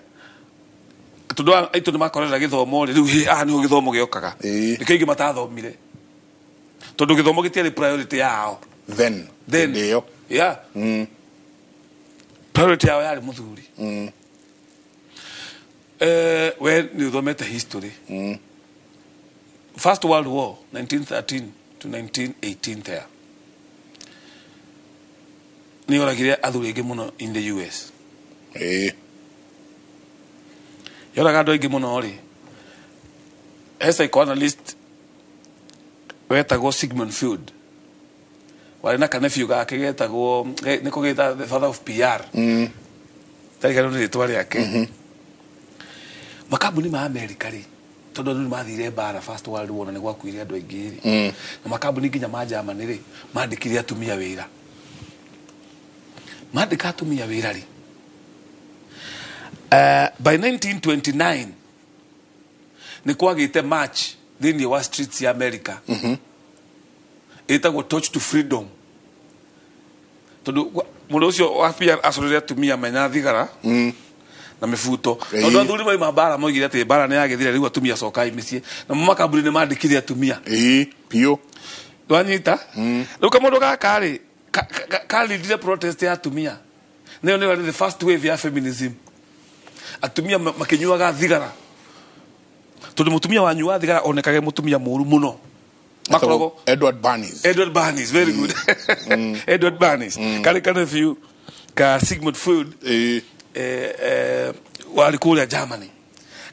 Tondũ aya aitũ nĩ makorera gĩthomo rĩ, rĩu haha nĩho gĩthomo gĩokaga. Nĩkĩo aingĩ matathomire, tondũ gĩthomo gĩtiarĩ priority yao. Then then hĩndĩ ĩyo. Yeah, priority yao yarĩ mũthuri. We nĩ ũthomete history. First World War, 1913 to 1918, there nĩ yoragire athuri aingĩ mũno in the US. Yoraga andũ aingĩ mũno rĩ, he psychoanalyst wetagwo Sigmund Freud warĩ na kanephew gake getagwo nĩko geta the father of PR. Tarigano nĩ rĩtwa rĩake. Makambuni ma America rĩ, tondũ andũ nĩ mathire mbara First World War na nĩ gwakuire andũ aingĩ rĩ, na makambuni nginya ma Germany rĩ, mandĩkire atumia wĩra. Mandĩka atumia wĩra rĩ, by 1929 nĩ kwagĩte march thĩinĩ wa streets ya America ĩtagwo Torch to Freedom, tondũ mũndũ ũcio wa PR acorire atumia mena thigara na mĩbuto, tondũ athuri maima mbara moigire atĩ mbara nĩ yagĩthire, rĩu atumia cokai mĩciĩ, namo makambuni nĩ mandĩkire atumia. Ĩĩ, biũ. Wanyita rĩu kamũndũ gaka rĩ kalindire protest ya atumia, nĩyo nĩyo yarĩ the first wave ya feminism. Atumia makĩnyuaga thigara, tondũ mũtumia wanyuaga thigara onekage mũtumia mũru mũno, makoragwo Edward Bernays. Edward Bernays, very good. Edward Bernays karĩ kanephew ka Sigmund Freud. Warĩ kũrĩa Germany,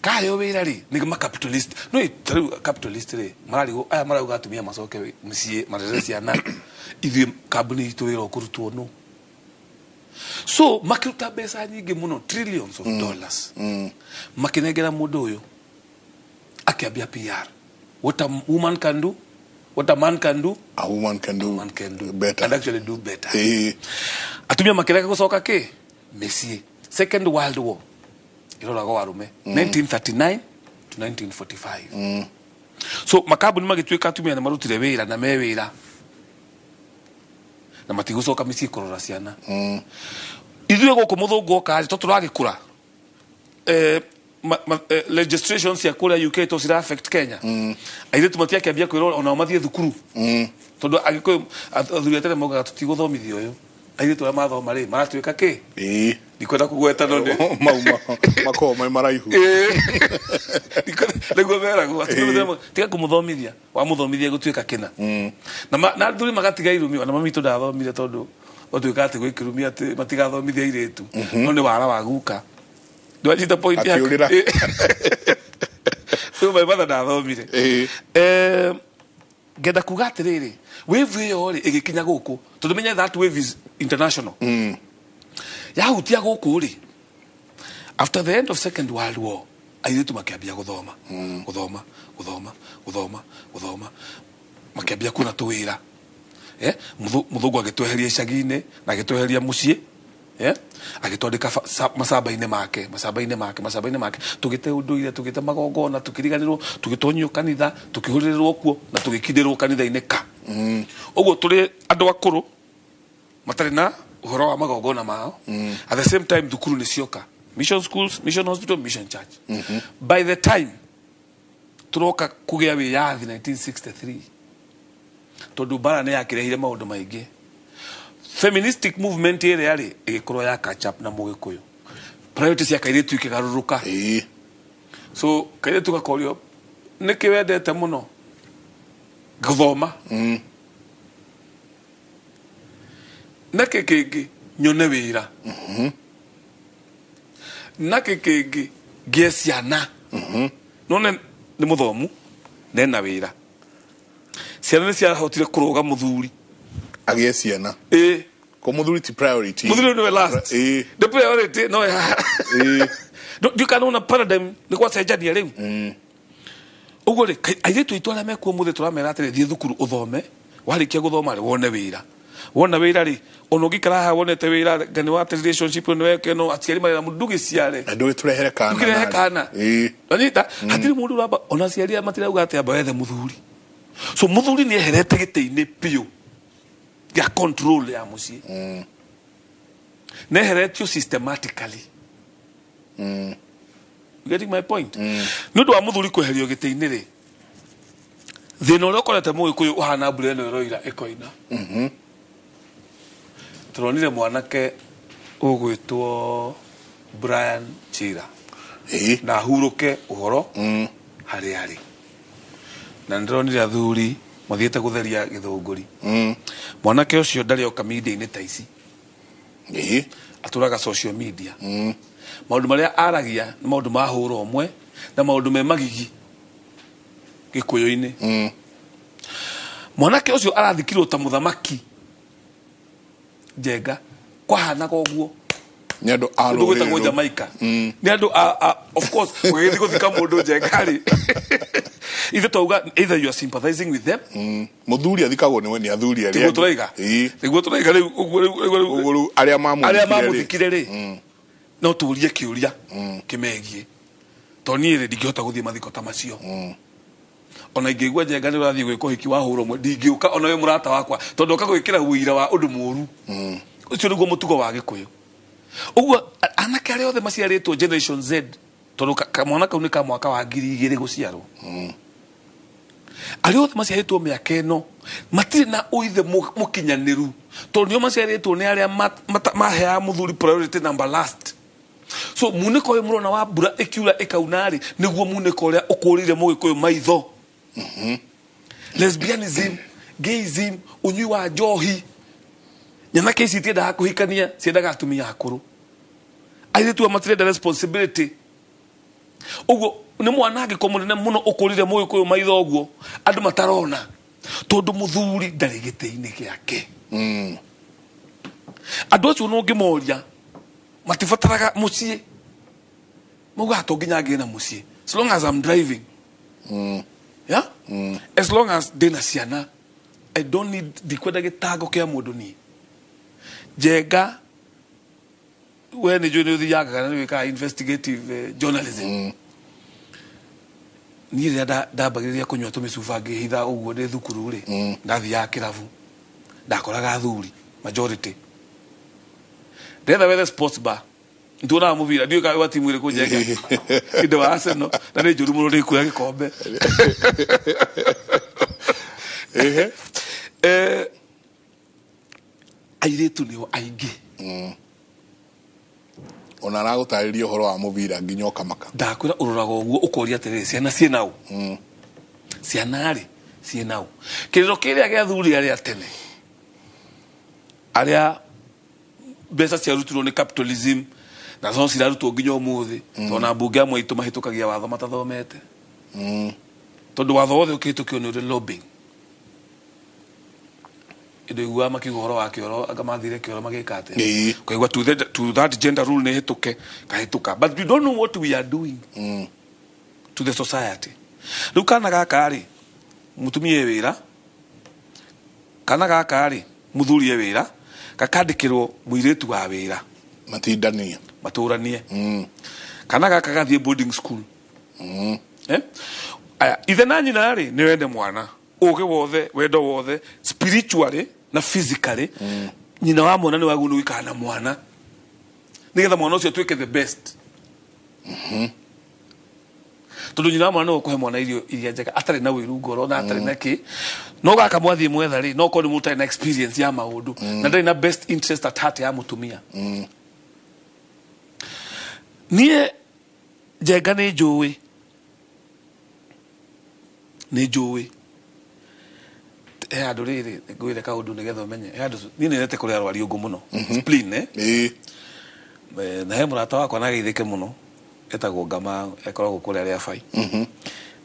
kaheo wĩra rĩ, nĩ macapitalist. No tarĩu capitalist rĩ, mararigwo aya marauga atumia macoke mũciĩ marere ciana, ithuĩ kambuni itũ wĩra ũkũrutwo nũ? So makĩruta mbeca nyingĩ mũno, trillions of dollars, makĩnengera mũndũ ũyũ akĩambia PR. What a woman can do, what a man can do, a woman can do, man can do better. And actually do better. Ĩĩ. Atumia makĩrega gũcoka kĩ mĩciĩ. Second World War, Ĩroragwo arũme 1939 to 1945. So makambuni magĩtuĩka atumia nĩ marutire wĩra na me wĩra na matigũcoka mĩciĩ kũrora ciana. Ithuĩ gũkũ mũthũngũ oka rĩ, to tũragĩkũra, legislation cia kũrĩa UK to cira affect Kenya. Airĩtu matiakĩambia kwĩrwo onao mathiĩ thukuru, tondũ Agĩkũyũ, athuri a tene maugaga tũtigũthomithia ũyũ, airĩtu arĩa mathoma rĩ maratuĩka kĩ? Ndikwenda kũgweta, no nĩ Mau makoragwo me maraihu. Nĩguo meragwo atĩ tiga kũmũthomithia, wamũthomithia gũtuĩka kĩna. Na athuri magatiga irumi. Ona mami witũ ndathomire tondũ gwatuĩka atĩ gwĩ kĩrumi atĩ matigathomithia airĩtu, no nĩ wara wa guka. Ndwanyita point yake? Akĩũrĩra. Rĩu my mother ndathomire. Ngenda kuga atĩrĩrĩ, wave ĩyo rĩ ĩgĩkinya gũkũ, tondũ menya that wave is international, yahutia gũkũ rĩ, after the end of Second World War airĩtu makĩambia gũthoma, gũthoma, gũthoma, gũthoma, gũthoma, makĩambia kuona tũwĩra. Mũthũngũ agĩtweheria icagi-inĩ na agĩtweheria mũciĩ, agĩtwandĩka macamba-inĩ make, macamba-inĩ make, macamba-inĩ make. Tũgĩte ũndũire, tũgĩte magongona, tũkĩriganĩrwo, tũgĩtonyio kanitha, tũkĩhũrĩrĩrwo kuo na tũgĩkindĩrwo kanitha-inĩ ka ũguo. Tũrĩ andũ akũrũ matarĩ na ũhoro wa magongona mao. At the same time thukuru nĩ cioka, mission schools, mission hospital, mission church. By the time tũroka kũgĩa wĩyathi 1963, tondũ mbara nĩ yakĩrehire maũndũ maingĩ, feministic movement ĩrĩa rĩ ĩgĩkorwo ya catch up na Mũgĩkũyũ, priority cia kairĩtu ikĩgarũrũka. So kairĩtu gakorio, nĩkĩ wendete mũno gũthoma? Nakĩ kĩngĩ? Nyone wĩra. Nakĩ kĩngĩ? Ngĩe ciana. None nĩ mũthomu nena wĩra, ciana nĩ ciahotire kũrũga mũthuri. Agĩe ciana. Ĩ. Ko mũthuri ti priority. Mũthuri nĩwe last. The priority no. Ndiũ kana ona paradigm nĩ gwacenjania rĩu. Ũguo rĩ, airĩtu aitũ arĩa mekuo mũthĩ tũramera atĩrĩ, thiĩ thukuru ũthome, warĩkia gũthoma rĩ, wone wĩra. Wona wĩra rĩ, ona ũngĩikara haha wonete wĩra ngani wa relationship nĩ weke, no aciari marera mũndũ ndũgĩciare. Na ndũgĩtũrehere kana. Ndũkĩrehe narĩ. Kana. Nanyita hatirĩ mũndũ ũramba, ona aciari aya matirauga atĩ amba wethe mũthuri. So mũthuri nĩ eherete gĩtĩ-inĩ biũ gĩa control ya mũciĩ, neheretio systematically. You getting my point? Nĩ ũndũ wa mũthuri kweherio gĩtĩ-inĩ rĩ, thĩna ũrĩa ũkorete Mũgĩkũyũ ũhana mbura ĩno ĩroira ĩkoina. Tũronire mwanake ũgwĩtwo Brian Chira na ahurũke ũhoro harĩa arĩ, na nĩndĩronire athuri mathiĩte gũtheria gĩthũngũri. Mwanake ũcio ndarĩ oka media-inĩ ta ici. Atũraga social media. Maũndũ marĩa aragia nĩ maũndũ ma hũra ũmwe na maũndũ me magigi Gĩkũyũ-inĩ. Mwanake ũcio arathikirwo ta mũthamaki Njenga, kwahanaga ũguo. Nĩ andũ a Ũndũ gwĩtagwo rũrĩrĩ rũu. Jamaica nĩ andũ of course ũgĩgĩthiĩ gũthika mũndũ Njenga rĩ, ithe twauga either you are sympathizing with them. Mũthuri athikagwo nĩ nĩ athuri arĩa Tiguo tũraiga? Nĩguo tũraiga rĩu ũguo rĩu rĩu rĩu. Ũguo rĩu arĩa arĩa mamũthikire rĩ. Mamũthikire rĩ, no tũrie kĩũria kĩmegiĩ, tondũ niĩ rĩ, ndingĩhota gũthiĩ mathiko ta macio. Ona ingĩigua Njenga nĩ ũrathiĩ gwĩka ũhiki wa hũra ũmwe, ndingĩũka ona wĩ mũrata wakwa, tondũ ũka gwĩkĩra ũira wa ũndũ mũũru. Ũcio nĩguo mũtugo wa Gĩkũyũ. Ũguo anake arĩa othe maciarĩtwo Generation Z, tondũ kamwana kau nĩ ka mwaka wa 2000 gũciarwo, arĩa othe maciarĩtwo mĩaka ĩno matirĩ na ũithe mũkinyanĩru, tondũ nĩo maciarĩtwo nĩ arĩa maheaga mũthuri priority number last. So munĩko ũyũ mũrona wa mbura ĩkiura ĩkauna rĩ, nĩguo munĩko ũrĩa ũkũrĩire Mũgĩkũyũ maitho. Lesbianism, gayism, ũnyui wa njohi, nyanake ici itiendaga kũhikania, ciendaga atumia akũrũ, airĩtu aya matirenda responsibility. Ũguo nĩ mwanangĩko mũnene mũno ũkũrire Mũgĩkũyũ maitho, ũguo andũ matarona, tondũ mũthuri ndarĩ gĩtĩ-inĩ gĩake. Andũ acio no ũngĩmoria matibataraga mũciĩ, maugaga to nginya ngĩe na mũciĩ as long as I'm driving, yeah? As long as ndĩna ciana, I don't need, ndikwenda gĩtango kĩa mũndũ niĩ. Njenga We nĩ njũĩ nĩ ũthiaga kana nĩ wĩkaga investigative journalism. Niĩ rĩrĩa ndambagĩrĩria kũnyua tũmĩcuba ngĩhitha ũguo ndĩ thukuru rĩ, ndathiaga kĩrabu, ndakoraga athuri majority. Ndetha wethe sports bar, nituonaga mũbira, ndiũĩ kana wa timu ĩrĩkũ njega, inde wa Arsenal na nĩ njũru mũno, ndĩkuoya gĩkombe. Airĩtu nĩo aingĩ. Ona aragũtarĩria ũhoro wa mũbira nginya ũkamaka. Ndakwĩra, ũroraga ũguo ũkoria atĩrĩrĩ, ciana ciĩ nau? Ciana rĩ, ciĩ nau? Kĩrĩro kĩrĩa gĩa athuri arĩa tene, arĩa mbeca ciarutirwo nĩ capitalism na no cirarutwo nginya ũmũthĩ, tondũ na mbunge amwe aitũ mahĩtũkagia watho matathomete, tondũ watho wothe ũkĩhĩtũkio nĩ ũrĩ lobbying. Ĩndũ iguaga makiuga ũhoro wa kĩoro, anga mathire kĩoro magĩka atĩa? Ũkaigua to that gender rule nĩ hĩtũke, kahĩtũka, but we don't know what we are doing to the society. Rĩu kana gaka rĩ, mũtumia e wĩra, kana gaka rĩ, mũthuri e wĩra, gakandĩkĩrwo mũirĩtu wa wĩra. Matindanie. Matũranie. Kana gaka gathiĩ boarding school. Eh? Aya, ithe na nyina rĩ, nĩ wende mwana, ũgĩ wothe, wendo wothe, spiritually na physically, nyina wa mwana nĩ wagĩrĩirwo nĩ gũikara na mwana nĩgetha mwana ũcio atuĩke the best, tondũ nyina wa mwana nĩwe ũkũhe mwana irio iria njega, atarĩ na wĩru ngoro na atarĩ na kĩ. No gaka mwathiĩ mwetha rĩ, no korwo nĩ mũndũ ũtarĩ na experience ya maũndũ na ndarĩ na best interest at heart ya mũtumia. Niĩ Njenga nĩ njũĩ, nĩ njũĩ he handũ rĩrĩ ngwĩre kaũndũ nĩgetha ũmenye he handũ niĩ nĩendete kũrĩa rwariũngũ mũno, spleen, eh? Na he mũrata wakwa na ageithĩke mũno, etagwo Ngama, ekoragwo kũrĩa Rĩabai,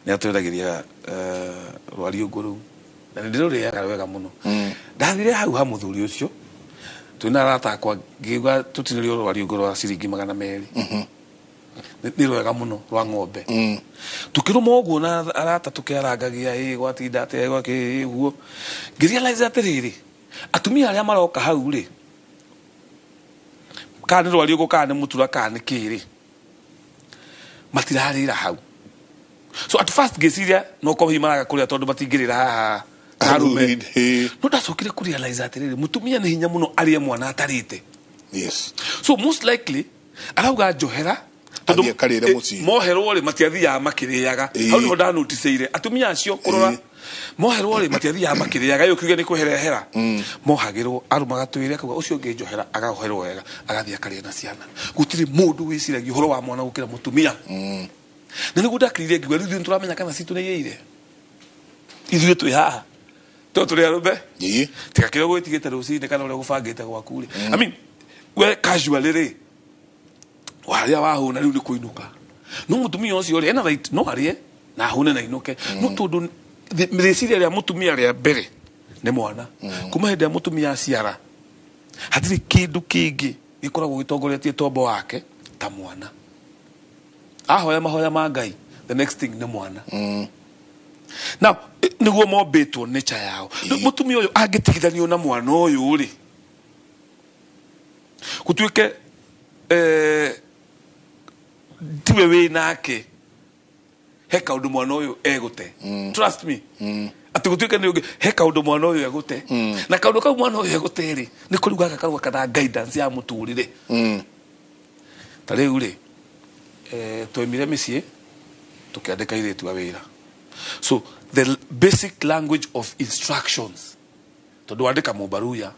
nĩ atwendagĩria rwariũngũ rũu na nĩ ndĩrũrĩaga wega mũno. Ndathire hau ha mũthuri ũcio twĩna arata akwa, ngĩuga tũtinĩrio rwariũngũ rwa ciringi 200. Nĩ rwega mũno rwa ng'ombe. Tukĩrũma ũguo na arata, tũkĩarangagia ĩ gwatinda atĩa gwakĩ ũguo, ngĩrealize atĩrĩrĩ, atumia arĩa maroka hau rĩ, kana nĩ rwariũngũ, kana nĩ mũtura, kana nĩ kĩrĩ, matirarĩra hau. So at first ngĩciria no korwo hihi maraga kũrĩa tondũ matingĩrĩra haha na arũme. No ndacokire kũrealize atĩrĩrĩ, mũtumia nĩ hinya mũno arĩe mwana atarĩte. So most likely arauga njohera. Athiĩ akarĩre mũciĩ. Moherwo rĩ, matiathiaga makĩrĩaga. Hau nĩho ndanoticĩire atumia acio kũrora. Moherwo rĩ, matiathiaga makĩrĩaga, ĩyo kiuge nĩ kweherehera mohagĩrwo, arũmaga twĩre, akauga ũcio ũngĩ njohera, agaoherwo wega, agathiĩ akarĩa na ciana. Gũtirĩ mũndũ wĩciragia ũhoro wa mwana gũkĩra mũtumia. Na nĩguo ndakirire ngiuga, rĩu ithuĩ nĩtũramenya kana citũ nĩ igĩire, ithuĩ twĩ haha to tũrĩ arũme. Tiga kĩrĩa ũgwĩtigĩte rũcinĩ kana ũrĩa ũgũbangĩte gwaku rĩ, I mean, we casually rĩ, warĩa wahũna, rĩu nĩ kũinũka. No mũtumia ũcio rĩ, ena right, no arĩe na ahũne na inũke, no tondũ rĩciria rĩa mũtumia rĩa mbere nĩ mwana. Kuma hĩndĩ ĩrĩa mũtumia aciara, hatirĩ kĩndũ kĩngĩ gĩkoragwo gĩtongoretie tombo wake ta mwana. Ahoya mahoya ma Ngai, the next thing nĩ mwana. Now nĩguo mombĩtwo, nature yao. Rĩu mũtumia ũyũ angĩtigithanio na mwana ũyũ rĩ, gũtuĩke tiwe wĩ nake, he kaũndũ mwana ũyũ egũte. Trust me, atĩ gũtuĩke nĩ ũngĩ, he kaũndũ mwana ũyũ egũte. Na kaũndũ kau mwana ũyũ egũte rĩ, nĩ kũrĩ gaka karuga kana guidance ya mũtũrĩre. Ta rĩu rĩ, twaimire mĩciĩ tũkĩandĩka airĩtu a wĩra, so the basic language of instructions, tondũ wandĩka mũbaruya,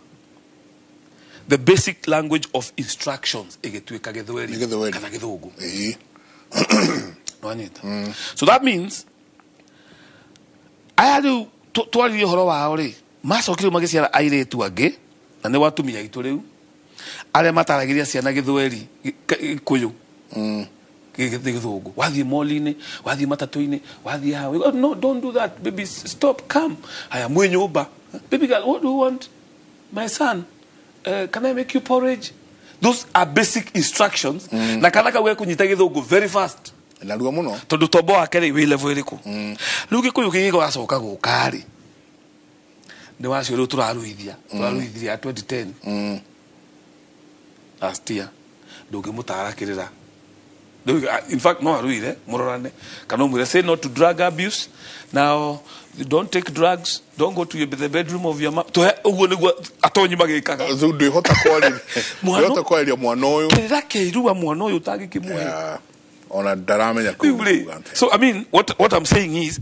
the basic language of instructions ĩgĩtuĩka gĩthweri. Nĩ Gĩthweri. Kana gĩthũngũ. Nwanyita? So that means aya rĩu twaririe ũhoro wao rĩ, macokire magĩciara airĩtu angĩ na nĩ watumia aitũ rĩu arĩa mataragĩria ciana gĩthweri, gĩkũyũ, gĩthũngũ. Wathiĩ mall-inĩ, wathiĩ matatũ-inĩ, wathiĩ haha, oh, no, don't do that, baby, stop, come haya, mwĩ nyũmba, baby girl, what do you want, my son, can I make you porridge? Those are basic instructions. Na kana kau gekũnyita gĩthũngũ very fast. Narua mũno. Tondũ tombo wake rĩ, wĩ level ĩrĩkũ? Rĩu gĩkũyũ gĩgĩgacoka gũka rĩ, nĩ wacio rĩu tũraruithia, tũraruithirie ya 2010, last year. Ndũngĩmũtara kĩrĩra. In fact, no aruire murorane kana umwire say no to drug abuse, now don't take drugs, don't go to the bedroom of your mom. Tuhe uguo niguo atonyi magikaga. Rĩu ndwĩhota kwaria, ndwĩhota kwaria mwana ũyũ. Kĩrĩra kĩirua mwana ũyũ ũtangĩkĩmũhe. Ona ndaramenya. So I mean, what I'm saying is,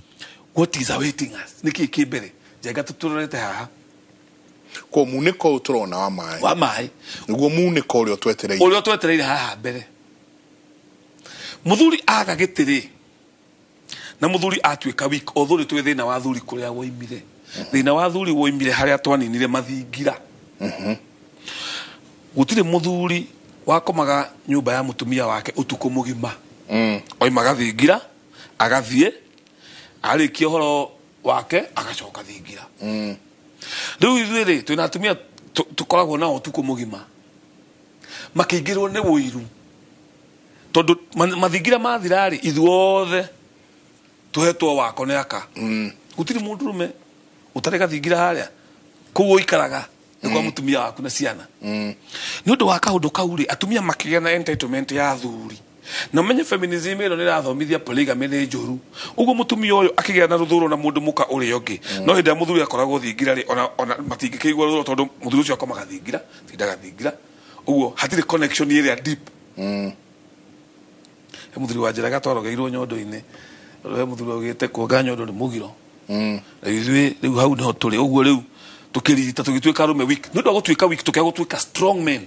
what is awaiting us? Nĩkĩ kĩ mbere njenga tũtũrorete haha? Ko munĩko ũyũ tũrona wa maĩ, wa maĩ nĩguo munĩko ũrĩa twetereire, ũrĩa twetereire haha mbere. Muthuri aga gĩtĩrĩ na muthuri atuĩka weak, although nĩ twĩ thĩna wa thuri kũrĩa woimire. Thĩna wa thuri woimire harĩa twaninire mathingira. Gũtirĩ muthuri wakomaga nyũmba ya mũtumia wake ũtukũ mũgima. Oimaga thingira agathiĩ arĩkia ũhoro wake agacoka thingira. Rĩu ithuĩ rĩ twĩna atumia tũkoragwo nao ũtukũ mũgima, makĩingĩrwo nĩ ũiru tondũ mathingira mathira rĩ ithuothe tuhetwo wako nĩ aka. Gũtirĩ mũndũrũme ũtarĩ gathingira harĩa kũu ũikaraga nĩ kwa mũtumia waku na ciana. Nĩ ũndũ wa kaũndũ kau rĩ atumia makĩgĩa na entitlement ya athuri. Na menye feminism ĩno nĩ ĩrathomithia polygamy nĩ njũru. Ũguo mũtumia ũyũ akĩgĩa na rũthũro na mũndũ mũka ũrĩa ũngĩ, no hĩndĩ ĩrĩa mũthuri akoragwo thingira rĩ ona matingĩkĩigua rũthũro tondũ mũthuri ũcio akomaga thingira, tindaga thingira. Ũguo hatirĩ connection ĩrĩa deep. He mũthuri wa njĩraga twarogeirwo nyondo-inĩ, he mũthuri augĩte kuonga nyondo nĩ mũgiro. Na ithuĩ rĩu hau nĩho tũrĩ. Ũguo rĩu tũkĩrigita tũgĩtuĩka arũme weak. Nĩ ũndũ wa gũtuĩka weak tũkĩaga gũtuĩka strong men.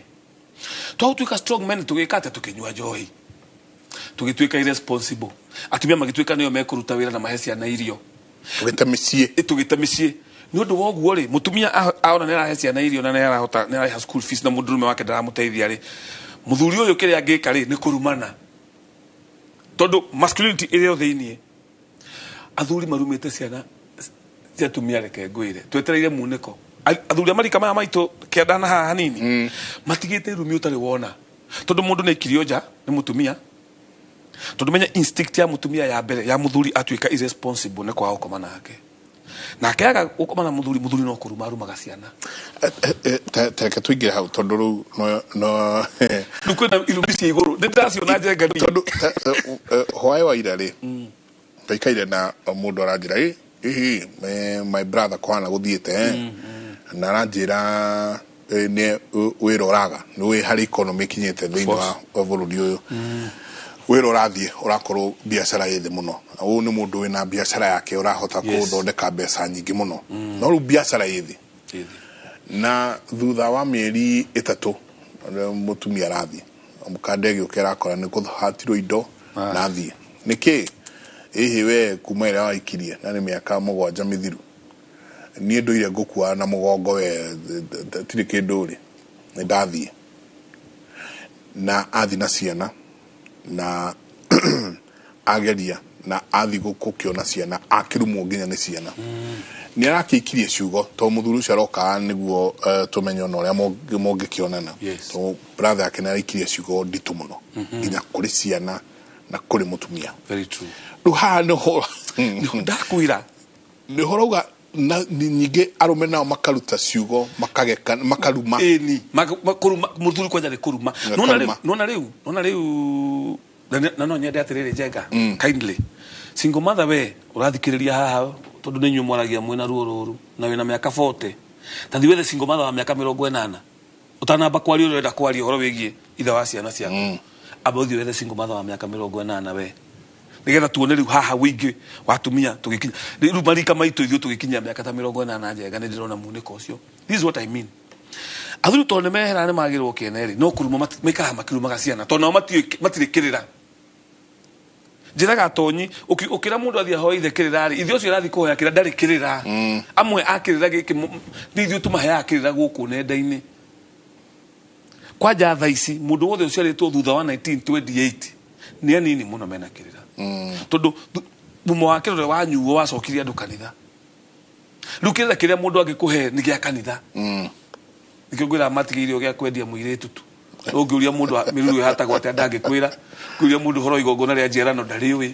Twagũtuĩka strong men tũgĩka atĩa? Tũkĩnyua njohi, tũgĩtuĩka irresponsible. Atumia magĩtuĩka nĩo mekũruta wĩra na mahe ciana irio, tũgĩte mĩciĩ, tũgĩte mĩciĩ. Nĩ ũndũ wa ũguo rĩ mũtumia aona nĩ arahe ciana irio na nĩ arahota nĩ ararĩha school fees na mũndũrũme wake ndaramũteithia rĩ, mũthuri ũyũ kĩrĩa angĩka rĩ nĩ kũrumana, tondũ masculinity ĩrĩ o thĩiniĩ. Athuri marumĩte ciana cia atumia, reke ngwĩre twetereire munĩko. Athuri a marika maya maitũ kĩanda na haha hanini matigĩte irumi ũtarĩ wona, tondũ mũndũ nĩ aikirio nja nĩ mũtumia. Tondũ menya instinct ya mũtumia ya mbere ya mũthuri atuĩka irresponsible nĩ kwaga gũkoma nake, nake aga gũkoma na mũthuri, mũthuri no kũruma arumaga ciana. Tareke tũingĩre hau tondũ rĩu no rĩu kwĩna irumi cia igũrũ nĩ ndĩraciona njenga niĩ. Tondũ hwaĩ wa ira rĩ ndaikaire na mũndũ aranjĩra ĩĩ my brother kũhana gũthiĩte, na aranjĩra nĩ wĩra ũraga, nĩ wĩ harĩ economy ĩkinyĩte thĩinĩ wa bũrũri ũyũ, wĩra ũrathiĩ ũrakorwo biacara ĩ thĩ mũno. Ũyũ nĩ mũndũ wĩna biacara yake ũrahota gũthondeka mbeca nyingĩ mũno, no rĩu biacara ĩ thĩ. Na thutha wa mĩeri 3 mũtumia arathiĩ mũkanda ĩgĩũka ĩrakora nĩ kũhatirwo indo na athiĩ. Nĩkĩ ĩhĩ we kuma ĩrĩa waikirie na nĩ mĩaka 7 mĩthiru, niĩ ndũire ngũkua na mũgongo we tirĩ kĩndũ rĩ, nĩ ndathiĩ. Na athiĩ na ciana na ageria na athi gũkĩona ciana akĩrumwo nginya nĩ ciana. Nĩ arakĩikirie ciugo tondũ mũthuri ũcio aroka nĩguo tũmenye ona ũrĩa mũngĩkĩonana. Tondũ brother yake nĩ araikirie ciugo nditũ mũno nginya kũrĩ ciana na kũrĩ mũtumia. Very true. Rĩu haha nĩho ndakwĩra nĩho rauga na ningĩ arũme nao makaruta ciugo makageka makaruma. Ĩni kũruma mũthuri kwanja nĩ kũruma. Nona rĩu na no nyende atĩrĩrĩ njenga kindly single mother we ũrathikĩrĩria haha tondũ nĩ inyuĩ mwaragia mwĩna ruo rũru na wĩna mĩaka 40, ta thiĩ wethe single mother wa mĩaka 80 ũtanamba kwaria ũrĩa ũrenda kwaria ũhoro wĩgiĩ ithe wa ciana ciaku. Amba ũthiĩ wethe single mother wa mĩaka 80 we, nĩgetha tuone rĩu haha wĩingĩ wa atumia tũgĩkinya rĩu marika maitũ ithuĩ tũgĩkinya mĩaka ta 80 njenga nĩ ndĩrona munĩko ũcio. This is what I mean. Athuri tondũ nĩ mehera nĩ magĩrwo kĩene rĩ, no kũruma maikaraga makĩrumaga ciana tondũ nao matirĩ kĩrĩra. Njĩraga atonyi ũkĩra mũndũ athiĩ ahoe ithe kĩrĩra rĩ, ithe ũcio arathiĩ kũhoya kĩrĩra ndarĩ kĩrĩra. Amwe a kĩrĩra gĩkĩ nĩ ithuĩ tũmaheaga kĩrĩra gũkũ nenda-inĩ. Kwanja thaa ici mũndũ wothe ũciarĩtwo thutha wa 1928 nĩ anini mũno mena kĩrĩra. Tondũ mumo wa kĩrĩra wanyuo wacokirie andũ kanitha. Rĩu kĩrĩra kĩrĩa mũndũ angĩkũhe nĩ gĩa kanitha. Nĩkĩo ngwĩraga matigĩire gĩa kwendia mũirĩtu tu. Ũngĩũria mũndũ mĩruru ĩhatagwo atĩa ndangĩkwĩra. Ngũria mũndũ ũhoro wa igongona rĩa njiarano ndarĩũĩ.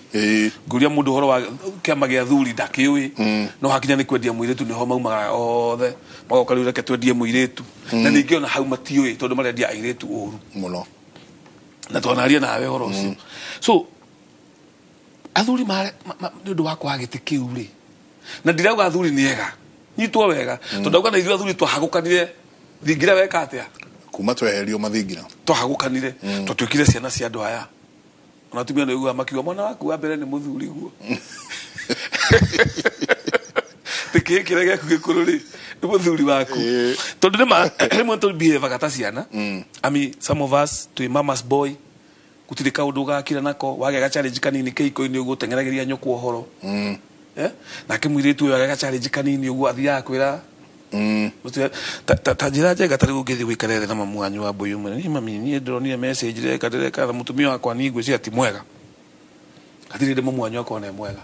Ngũria mũndũ ũhoro wa kĩama gĩa athuri ndakĩũĩ. No hakinya nĩ kwendia mũirĩtu nĩho maumaga othe magoka rĩu reke twendie mũirĩtu. Na ningĩ ona hau matiũĩ tondũ marendia airĩtu ũru mũno. Na twanaria nawe ũhoro ũcio. So athuri nĩ ũndũ wa kwaga gĩtĩ kĩu rĩ, na ndirauga athuri nĩ ega, nyitwo wega, tondũ ndauga na ithuĩ athuri twahagũkanire thingira weka atĩa kuma tweherio mathingira, twahagũkanire, twatuĩkire ciana cia andũ aya. Ona atumia nĩ ũiguaga makiuga mwana waku wa mbere nĩ mũthuri guo, gĩkĩ kĩrĩa gĩaku gĩkũrũ rĩ nĩ mũthuri waku, tondũ nĩma rĩmwe tũbehavaga ta ciana. I mean, some of us twĩ mama's boy, gũtirĩ kaũndũ ũgakira nako, wagĩa ga challenge kanini kĩhiko-inĩ ũguo ũteng'eragĩria nyũkwa ũhoro. Eh? Nake mũirĩtu ũyũ agĩa ga challenge kanini ũguo athiaga kwĩra ta njĩra njega. Ta rĩu ũngĩthiĩ gũikara thĩ na mamu wanyu wa mbũi ũmwe, niĩ mami, niĩ ndĩronire message ndĩreka ndĩreka na mũtumia wakwa, niĩ ngwĩciria ti mwega. Hatirĩ hĩndĩ mamu wanyu akorwo nĩ mwega.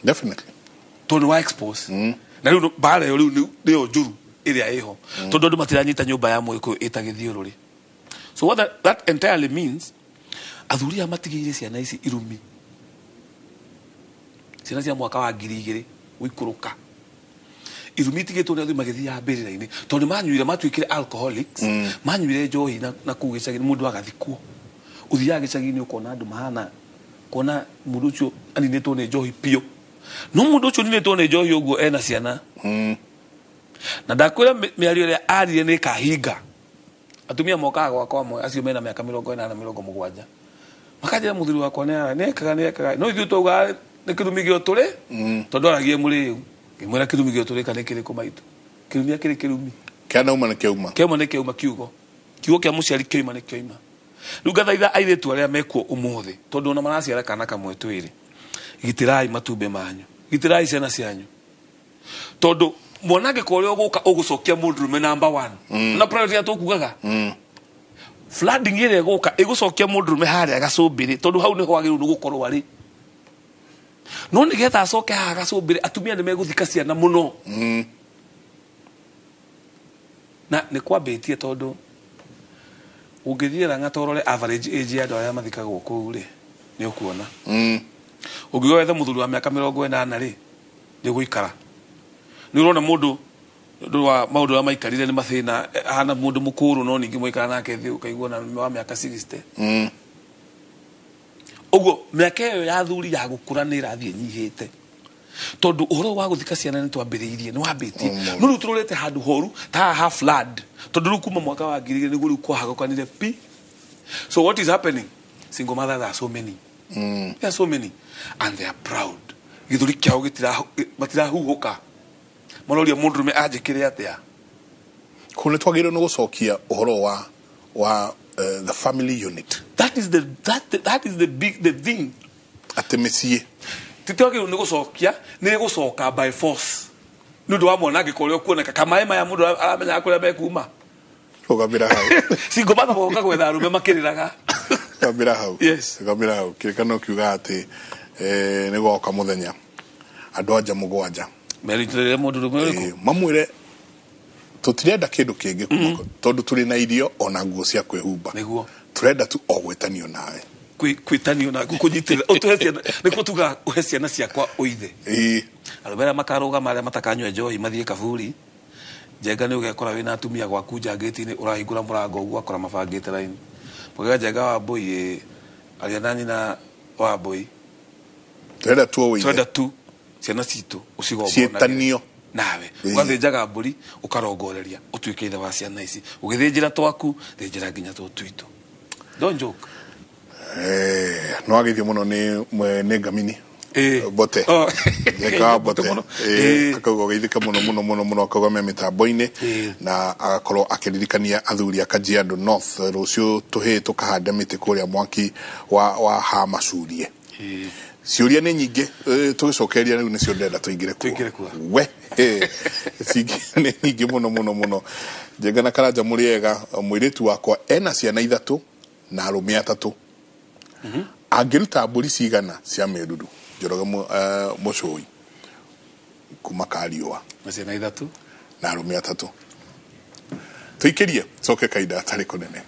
Definitely. Tondũ nĩ wa expose na rĩu mbara ĩyo rĩu nĩyo njũru ĩrĩa ĩho, tondũ andũ matiranyita nyũmba ya mũgĩkũyũ ĩta gĩthiũrũrĩ. So what that entirely means, athuri aya matigĩire ciana ici irumi, ciana cia mwaka wa 2000 gũikũrũka, irumi itigĩtwo nĩ athuri magĩthiaga mbĩrĩra-inĩ, tondũ nĩ manyuire, matuĩkire alcoholics, manyuire njohi na kũu gĩcagi-inĩ mũndũ agathikwo. Ũthiaga gĩcagi-inĩ ũkona andũ mahana kuona mũndũ ũcio aninĩtwo nĩ njohi biũ, no mũndũ ũcio ũninĩtwo nĩ njohi ũguo ena ciana. Na ndakwĩra mĩario ĩrĩa arire nĩ ĩkahinga. Atumia mokaga gwakwa amwe acio mena mĩaka 80, 70, makanjĩra mũthuri wakwa nĩ nĩekaga nĩekaga, no ithuĩ twaugaga nĩ kĩrumi gĩa ũtũrĩ, tondũ aragie mũrĩu. Ngĩmwĩra kĩrumi gĩa ũtũrĩ kana kĩrĩkũ maitũ? Kĩrumi akĩrĩ kĩrumi. Kĩanauma nĩ kĩauma. Kĩauma nĩ kĩauma, kiugo kĩa mũciari kĩoima nĩ kĩoima. Rĩu ngathaitha airĩtu arĩa mekuo ũmũthĩ, tondũ ona maraciara kana kamwe twĩrĩ, gitĩrai matumbĩ manyu, gitĩrai ciana cianyu, tondũ mwanangĩko ũrĩa ũgũka ũgũcokia mũndũrũme number one na priority ya tũkugaga flooding ĩrĩa ĩgũka ĩgũcokia mũndũrũme harĩa gacũmbĩrĩ, tondũ hau nĩho agĩrĩirwo nĩ gũkorwo arĩ. No nĩgetha acoke haha gacũmbĩrĩ, atumia nĩ megũthika ciana mũno. Na nĩ kwambĩtie, tondũ ũngĩthiĩ Lang'ata ũrore average age ya andũ arĩa mathikagwo kũu rĩ, nĩ ũkuona. Ũngiuga wethe mũthuri wa mĩaka 80 rĩ, nĩ ũgũikara nĩ ũrona mũndũ ũndũ wa maũndũ arĩa maikarire nĩ mathĩna, ahana mũndũ mũkũrũ, no ningĩ mwaikara nake thĩ ũkaigua na wa mĩaka 60. Ũguo mĩaka ĩyo ya athuri ya gũkũra nĩ ĩrathiĩ ĩnyihĩte, tondũ ũhoro wa gũthika ciana nĩ twambĩrĩirie, nĩ wambĩtie. No rĩu tũrorete handũ horu ta haha ha flood, tondũ rĩu kuma mwaka wa 2000 nĩguo rĩu kwahagũkanire pi. So what is happening? Single mothers are so many. There are so many and they are proud. Gĩthũri kĩao matirahuhũka, maroria mũndũrũme anjĩkĩre atĩa. Kũu nĩ twagĩrĩirwo nĩ gũcokia ũhoro wa the family unit. That is the big the thing. Atĩ mĩciĩ Titwagĩrĩirwo nĩ gũcokia, nĩ gũcoka by force nĩ ũndũ wa mwanangĩko ũrĩa ũkuoneka kamaĩ maya mũndũ aramenyaga kũrĩa mekuma. Rũgamĩra hau. Single mother moka gwetha arũme makĩrĩraga. Rũgamĩra hau. Yes. Rũgamĩra hau. Kĩrĩkano kiuga atĩ nĩ goka mũthenya andũ anja 7 meritĩrĩre mũndũrũme ũrĩkũ? Mamwĩre tũtirenda kĩndũ kĩngĩ kuma tondũ tũrĩ na irio ona nguo cia kwĩhumba. Nĩguo. Tũrenda tu o gwĩtanio nawe. Kwĩtanio na kũnyitĩrĩra ũtũhe ciana, nĩkuo tugaga ũhe ciana ciakwa ũithe. Arũme arĩa makarũgama, arĩa matakanyua njohi mathiĩ kaburi njenga, nĩ ũgekora wĩna atumia gwaku nja ngĩti-inĩ, ũrahingũra mũrango ũguo akora mabangĩte raini mũgega njenga wa mbũi ĩ, aria na nyina wa mbũi. Tũrenda tu o ũithe. Tũrenda tu ciana citũ ũcigongonagĩre. Ciĩtanio. Nawe ũgathĩnjaga mbũri ũkarongoreria ũtuĩke ithe wa ciana ici, ũgĩthĩnjĩra twaku thĩnjĩra nginya tũ twitũ. Don't joke. No agithio mũno nĩ ngamini. Bote. Oh. Njenga wa Bote. Mũno. Akauga ũgeithĩke mũno mũno mũno mũno, akauga me mĩtambo-inĩ. Na agakorwo akĩririkania athuri a Kajiado North rũciũ tũhĩĩ tũkahande mĩtĩ kũrĩa mwaki wa Hamacurie. Ciũria nĩ nyingĩ, tũgĩcokeria rĩu nĩcio ndĩrenda tũingĩre kuo. Tũingĩre kuo. We cingĩ nĩ nyingĩ mũno mũno mũno. Njenga na Karanja mũrĩ ega, mũirĩtu wakwa ena ciana 3 na arũme 3, angĩruta mbũri cigana cia mĩruru? Njoroge Mũcũi kuma Kariũa. Na ciana 3 na arũme 3. Tũikĩrie coke kainda atarĩ kũnene.